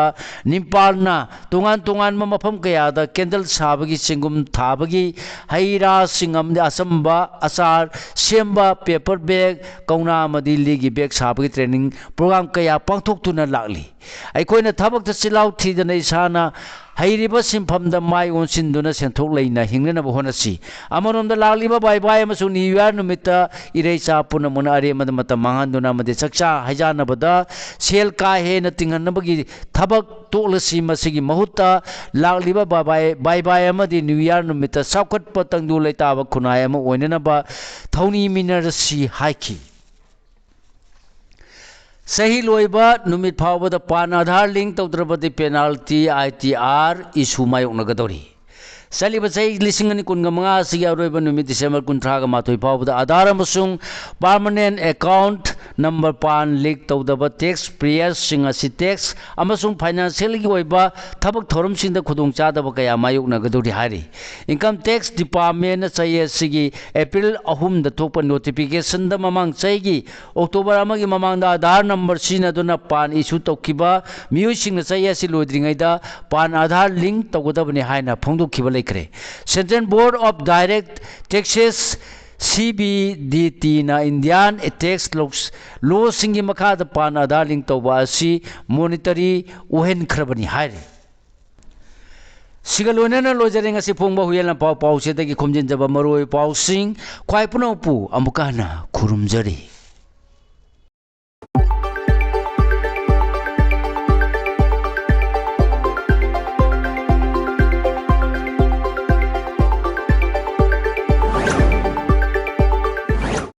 ꯅꯤꯝꯄꯥꯜꯅ ꯇꯣꯉꯥꯟ ꯇꯣꯉꯥꯟꯕ ꯃꯐꯝ ꯀꯌꯥꯗ candle ꯁꯥꯕꯒꯤ, ꯆꯦꯡꯒꯨꯝ ꯊꯥꯕꯒꯤ, ꯍꯩ ꯔꯥꯁꯤꯡ ꯑꯃꯗꯤ ꯑꯆꯝꯕ ꯑꯆꯥꯔ ꯁꯦꯝꯕ, paper bag, ꯀꯧꯅꯥ ꯑꯃꯗꯤ ꯂꯤꯒꯤ bag ꯁꯥꯕꯒꯤ training program ꯀꯌꯥ ꯄꯥꯡꯊꯣꯛꯇꯨꯅ ꯂꯥꯛꯂꯤ꯫ ꯑꯩꯈꯣꯏꯅ ꯊꯕꯛꯇ ꯆꯤꯜꯍꯥꯎ ꯊꯤꯗꯅ ꯏꯁꯥꯅ ꯍꯩꯔꯤꯕ ꯁꯤꯟꯐꯝꯗ ꯃꯥꯏ ꯑꯣꯟꯁꯤꯟꯗꯨꯅ ꯁꯦꯟꯊꯣꯛ ꯂꯩꯅ ꯍꯤꯡꯅꯅꯕ ꯍꯣꯠꯅꯁꯤ꯫ ꯑꯃꯔꯣꯝꯗ ꯂꯥꯛꯂꯤꯕ ꯕꯥꯏ ꯕꯥꯏ ꯑꯃꯁꯨꯡ ꯅ꯭ꯌꯨ ꯏꯌꯥꯔ ꯅꯨꯃꯤꯠꯇ ꯏꯔꯩꯆꯥ ꯄꯨꯝꯅꯃꯛꯅ ꯑꯔꯦꯝꯕꯗ ꯃꯇꯝ ꯃꯥꯡꯍꯟꯗꯨꯅ ꯑꯃꯗꯤ ꯆꯥꯛꯆꯥ ꯍꯩꯖꯥꯟꯅꯕꯗ ꯁꯦꯜ ꯀꯥ ꯍꯦꯟꯅ ꯇꯤꯡꯍꯟꯅꯕꯒꯤ ꯊꯕꯛ ꯇꯣꯛꯂꯁꯤ꯫ ꯃꯁꯤꯒꯤ ꯃꯍꯨꯠꯇ ꯂꯥꯛꯂꯤꯕ ꯕꯥꯏ ꯕꯥꯏ, ꯕꯥꯏ ꯕꯥꯏ ꯑꯃꯗꯤ ꯅ꯭ꯌꯨ ꯏꯌꯥꯔ ꯅꯨꯃꯤꯠꯇ ꯆꯥꯎꯈꯠꯄ ꯇꯪꯗꯨ ꯂꯩꯇꯥꯕ ꯈꯨꯟꯅꯥꯏ ꯑꯃ ꯑꯣꯏꯅꯅꯕ ꯊꯧꯅꯤꯃꯤꯟꯅꯔꯁꯤ ꯍꯥꯏꯈꯤ꯫ ꯆꯍꯤ ꯂꯣꯏꯕ ꯅꯨꯃꯤꯠ ꯐꯥꯎꯕꯗ ꯄꯥꯟ Aadhaar link ꯇꯧꯗ꯭ꯔꯕꯗꯤ penalty, I T R, issue ꯃꯥꯌꯣꯛꯅꯒꯗꯧꯔꯤ꯫ ꯆꯠꯂꯤꯕ ꯆꯍꯤ ꯂꯤꯁꯤꯡ ꯑꯅꯤ ꯀꯨꯟꯒ ꯃꯉꯥ ꯑꯁꯤꯒꯤ ꯑꯔꯣꯏꯕ ꯅꯨꯃꯤꯠ ꯗꯤꯁꯦꯝꯕꯔ ꯀꯨꯟꯊ꯭ꯔꯥꯒ ꯃꯥꯊꯣꯏ ꯐꯥꯎꯕꯗ ꯑꯥꯙꯥꯔ ꯑꯃꯁꯨꯡ ꯄꯥꯔꯃꯅꯦꯟ ꯑꯦꯀꯥꯎꯟꯠ ꯅꯝꯕꯔ ꯄꯥꯟ ꯂꯤꯡꯛ ꯇꯧꯗꯕ ꯇꯦꯛꯁ ꯄꯦꯌꯔꯁꯤꯡ ꯑꯁꯤ ꯇꯦꯛꯁ ꯑꯃꯁꯨꯡ ꯐꯥꯏꯅꯥꯟꯁꯤꯌꯦꯜꯒꯤ ꯑꯣꯏꯕ ꯊꯕꯛ ꯊꯧꯔꯝꯁꯤꯡꯗ ꯈꯨꯗꯣꯡꯆꯥꯗꯕ ꯀꯌꯥ ꯃꯥꯌꯣꯛꯅꯒꯗꯧꯔꯤ ꯍꯥꯏꯔꯤ꯫ ꯏꯟꯀꯝ ꯇꯦꯛꯁ ꯗꯤꯄꯥꯔꯠꯃꯦꯟꯅ ꯆꯌꯦꯠ ꯑꯁꯤꯒꯤ ꯑꯦꯄ꯭ꯔꯤꯜ ꯑꯍꯨꯝꯗ ꯊꯣꯛꯄ ꯅꯣꯇꯤꯐꯤꯀꯦꯁꯟꯗ ꯃꯃꯥꯡ ꯆꯍꯤꯒꯤ ꯑꯣꯛꯇꯣꯕꯔ ꯑꯃꯒꯤ ꯃꯃꯥꯡꯗ ꯑꯥꯙꯥꯔ ꯅꯝꯕꯔ ꯁꯤꯖꯤꯟꯅꯗꯨꯅ ꯄꯥꯟ ꯏꯁꯨ ꯇꯧꯈꯤꯕ ꯃꯤꯑꯣꯏꯁꯤꯡꯅ ꯆꯌꯦꯠ ꯑꯁꯤ ꯂꯣꯏꯗ꯭ꯔꯤꯉꯩꯗ ꯄꯥꯟ ꯑꯥꯙꯥꯔ ꯂꯤꯡꯛ ꯇꯧꯒꯗꯕꯅꯤ ꯍꯥꯏꯅ ꯐꯣꯡꯗꯣꯛꯈꯤꯕ ꯂꯩꯈ꯭ꯔꯦ꯫ Central Board of Direct Taxes, C B D ꯇꯤꯅ ꯏꯟꯗꯤꯌꯥꯟ ꯇꯦꯛꯁ ꯂꯣꯁꯤꯡꯒꯤ ꯃꯈꯥꯗ ꯄꯥꯟ ꯑꯥꯙꯥꯔ ꯂꯤꯡꯛ ꯇꯧꯕ ꯑꯁꯤ ꯃꯣꯅꯤꯇꯔꯤ ꯑꯣꯏꯍꯟꯈ꯭ꯔꯕꯅꯤ ꯍꯥꯏꯔꯤ꯫ ꯁꯤꯒ ꯂꯣꯏꯅꯅ ꯂꯣꯏꯖꯔꯦ ꯉꯁꯤ ꯐꯣꯡꯕ ꯍꯨꯏꯌꯦꯟ ꯂꯥꯟꯄꯥꯎ ꯄꯥꯎꯆꯦꯗꯒꯤ ꯈꯣꯝꯖꯤꯟꯖꯕ ꯃꯔꯨꯑꯣꯏꯕ ꯄꯥꯎꯁꯤꯡ꯫ ꯈ꯭ꯋꯥꯏ ꯄꯨꯝꯅꯃꯛꯄꯨ ꯑꯃꯨꯛꯀ ꯍꯟꯅ ꯈꯨꯔꯨꯝꯖꯔꯤ꯫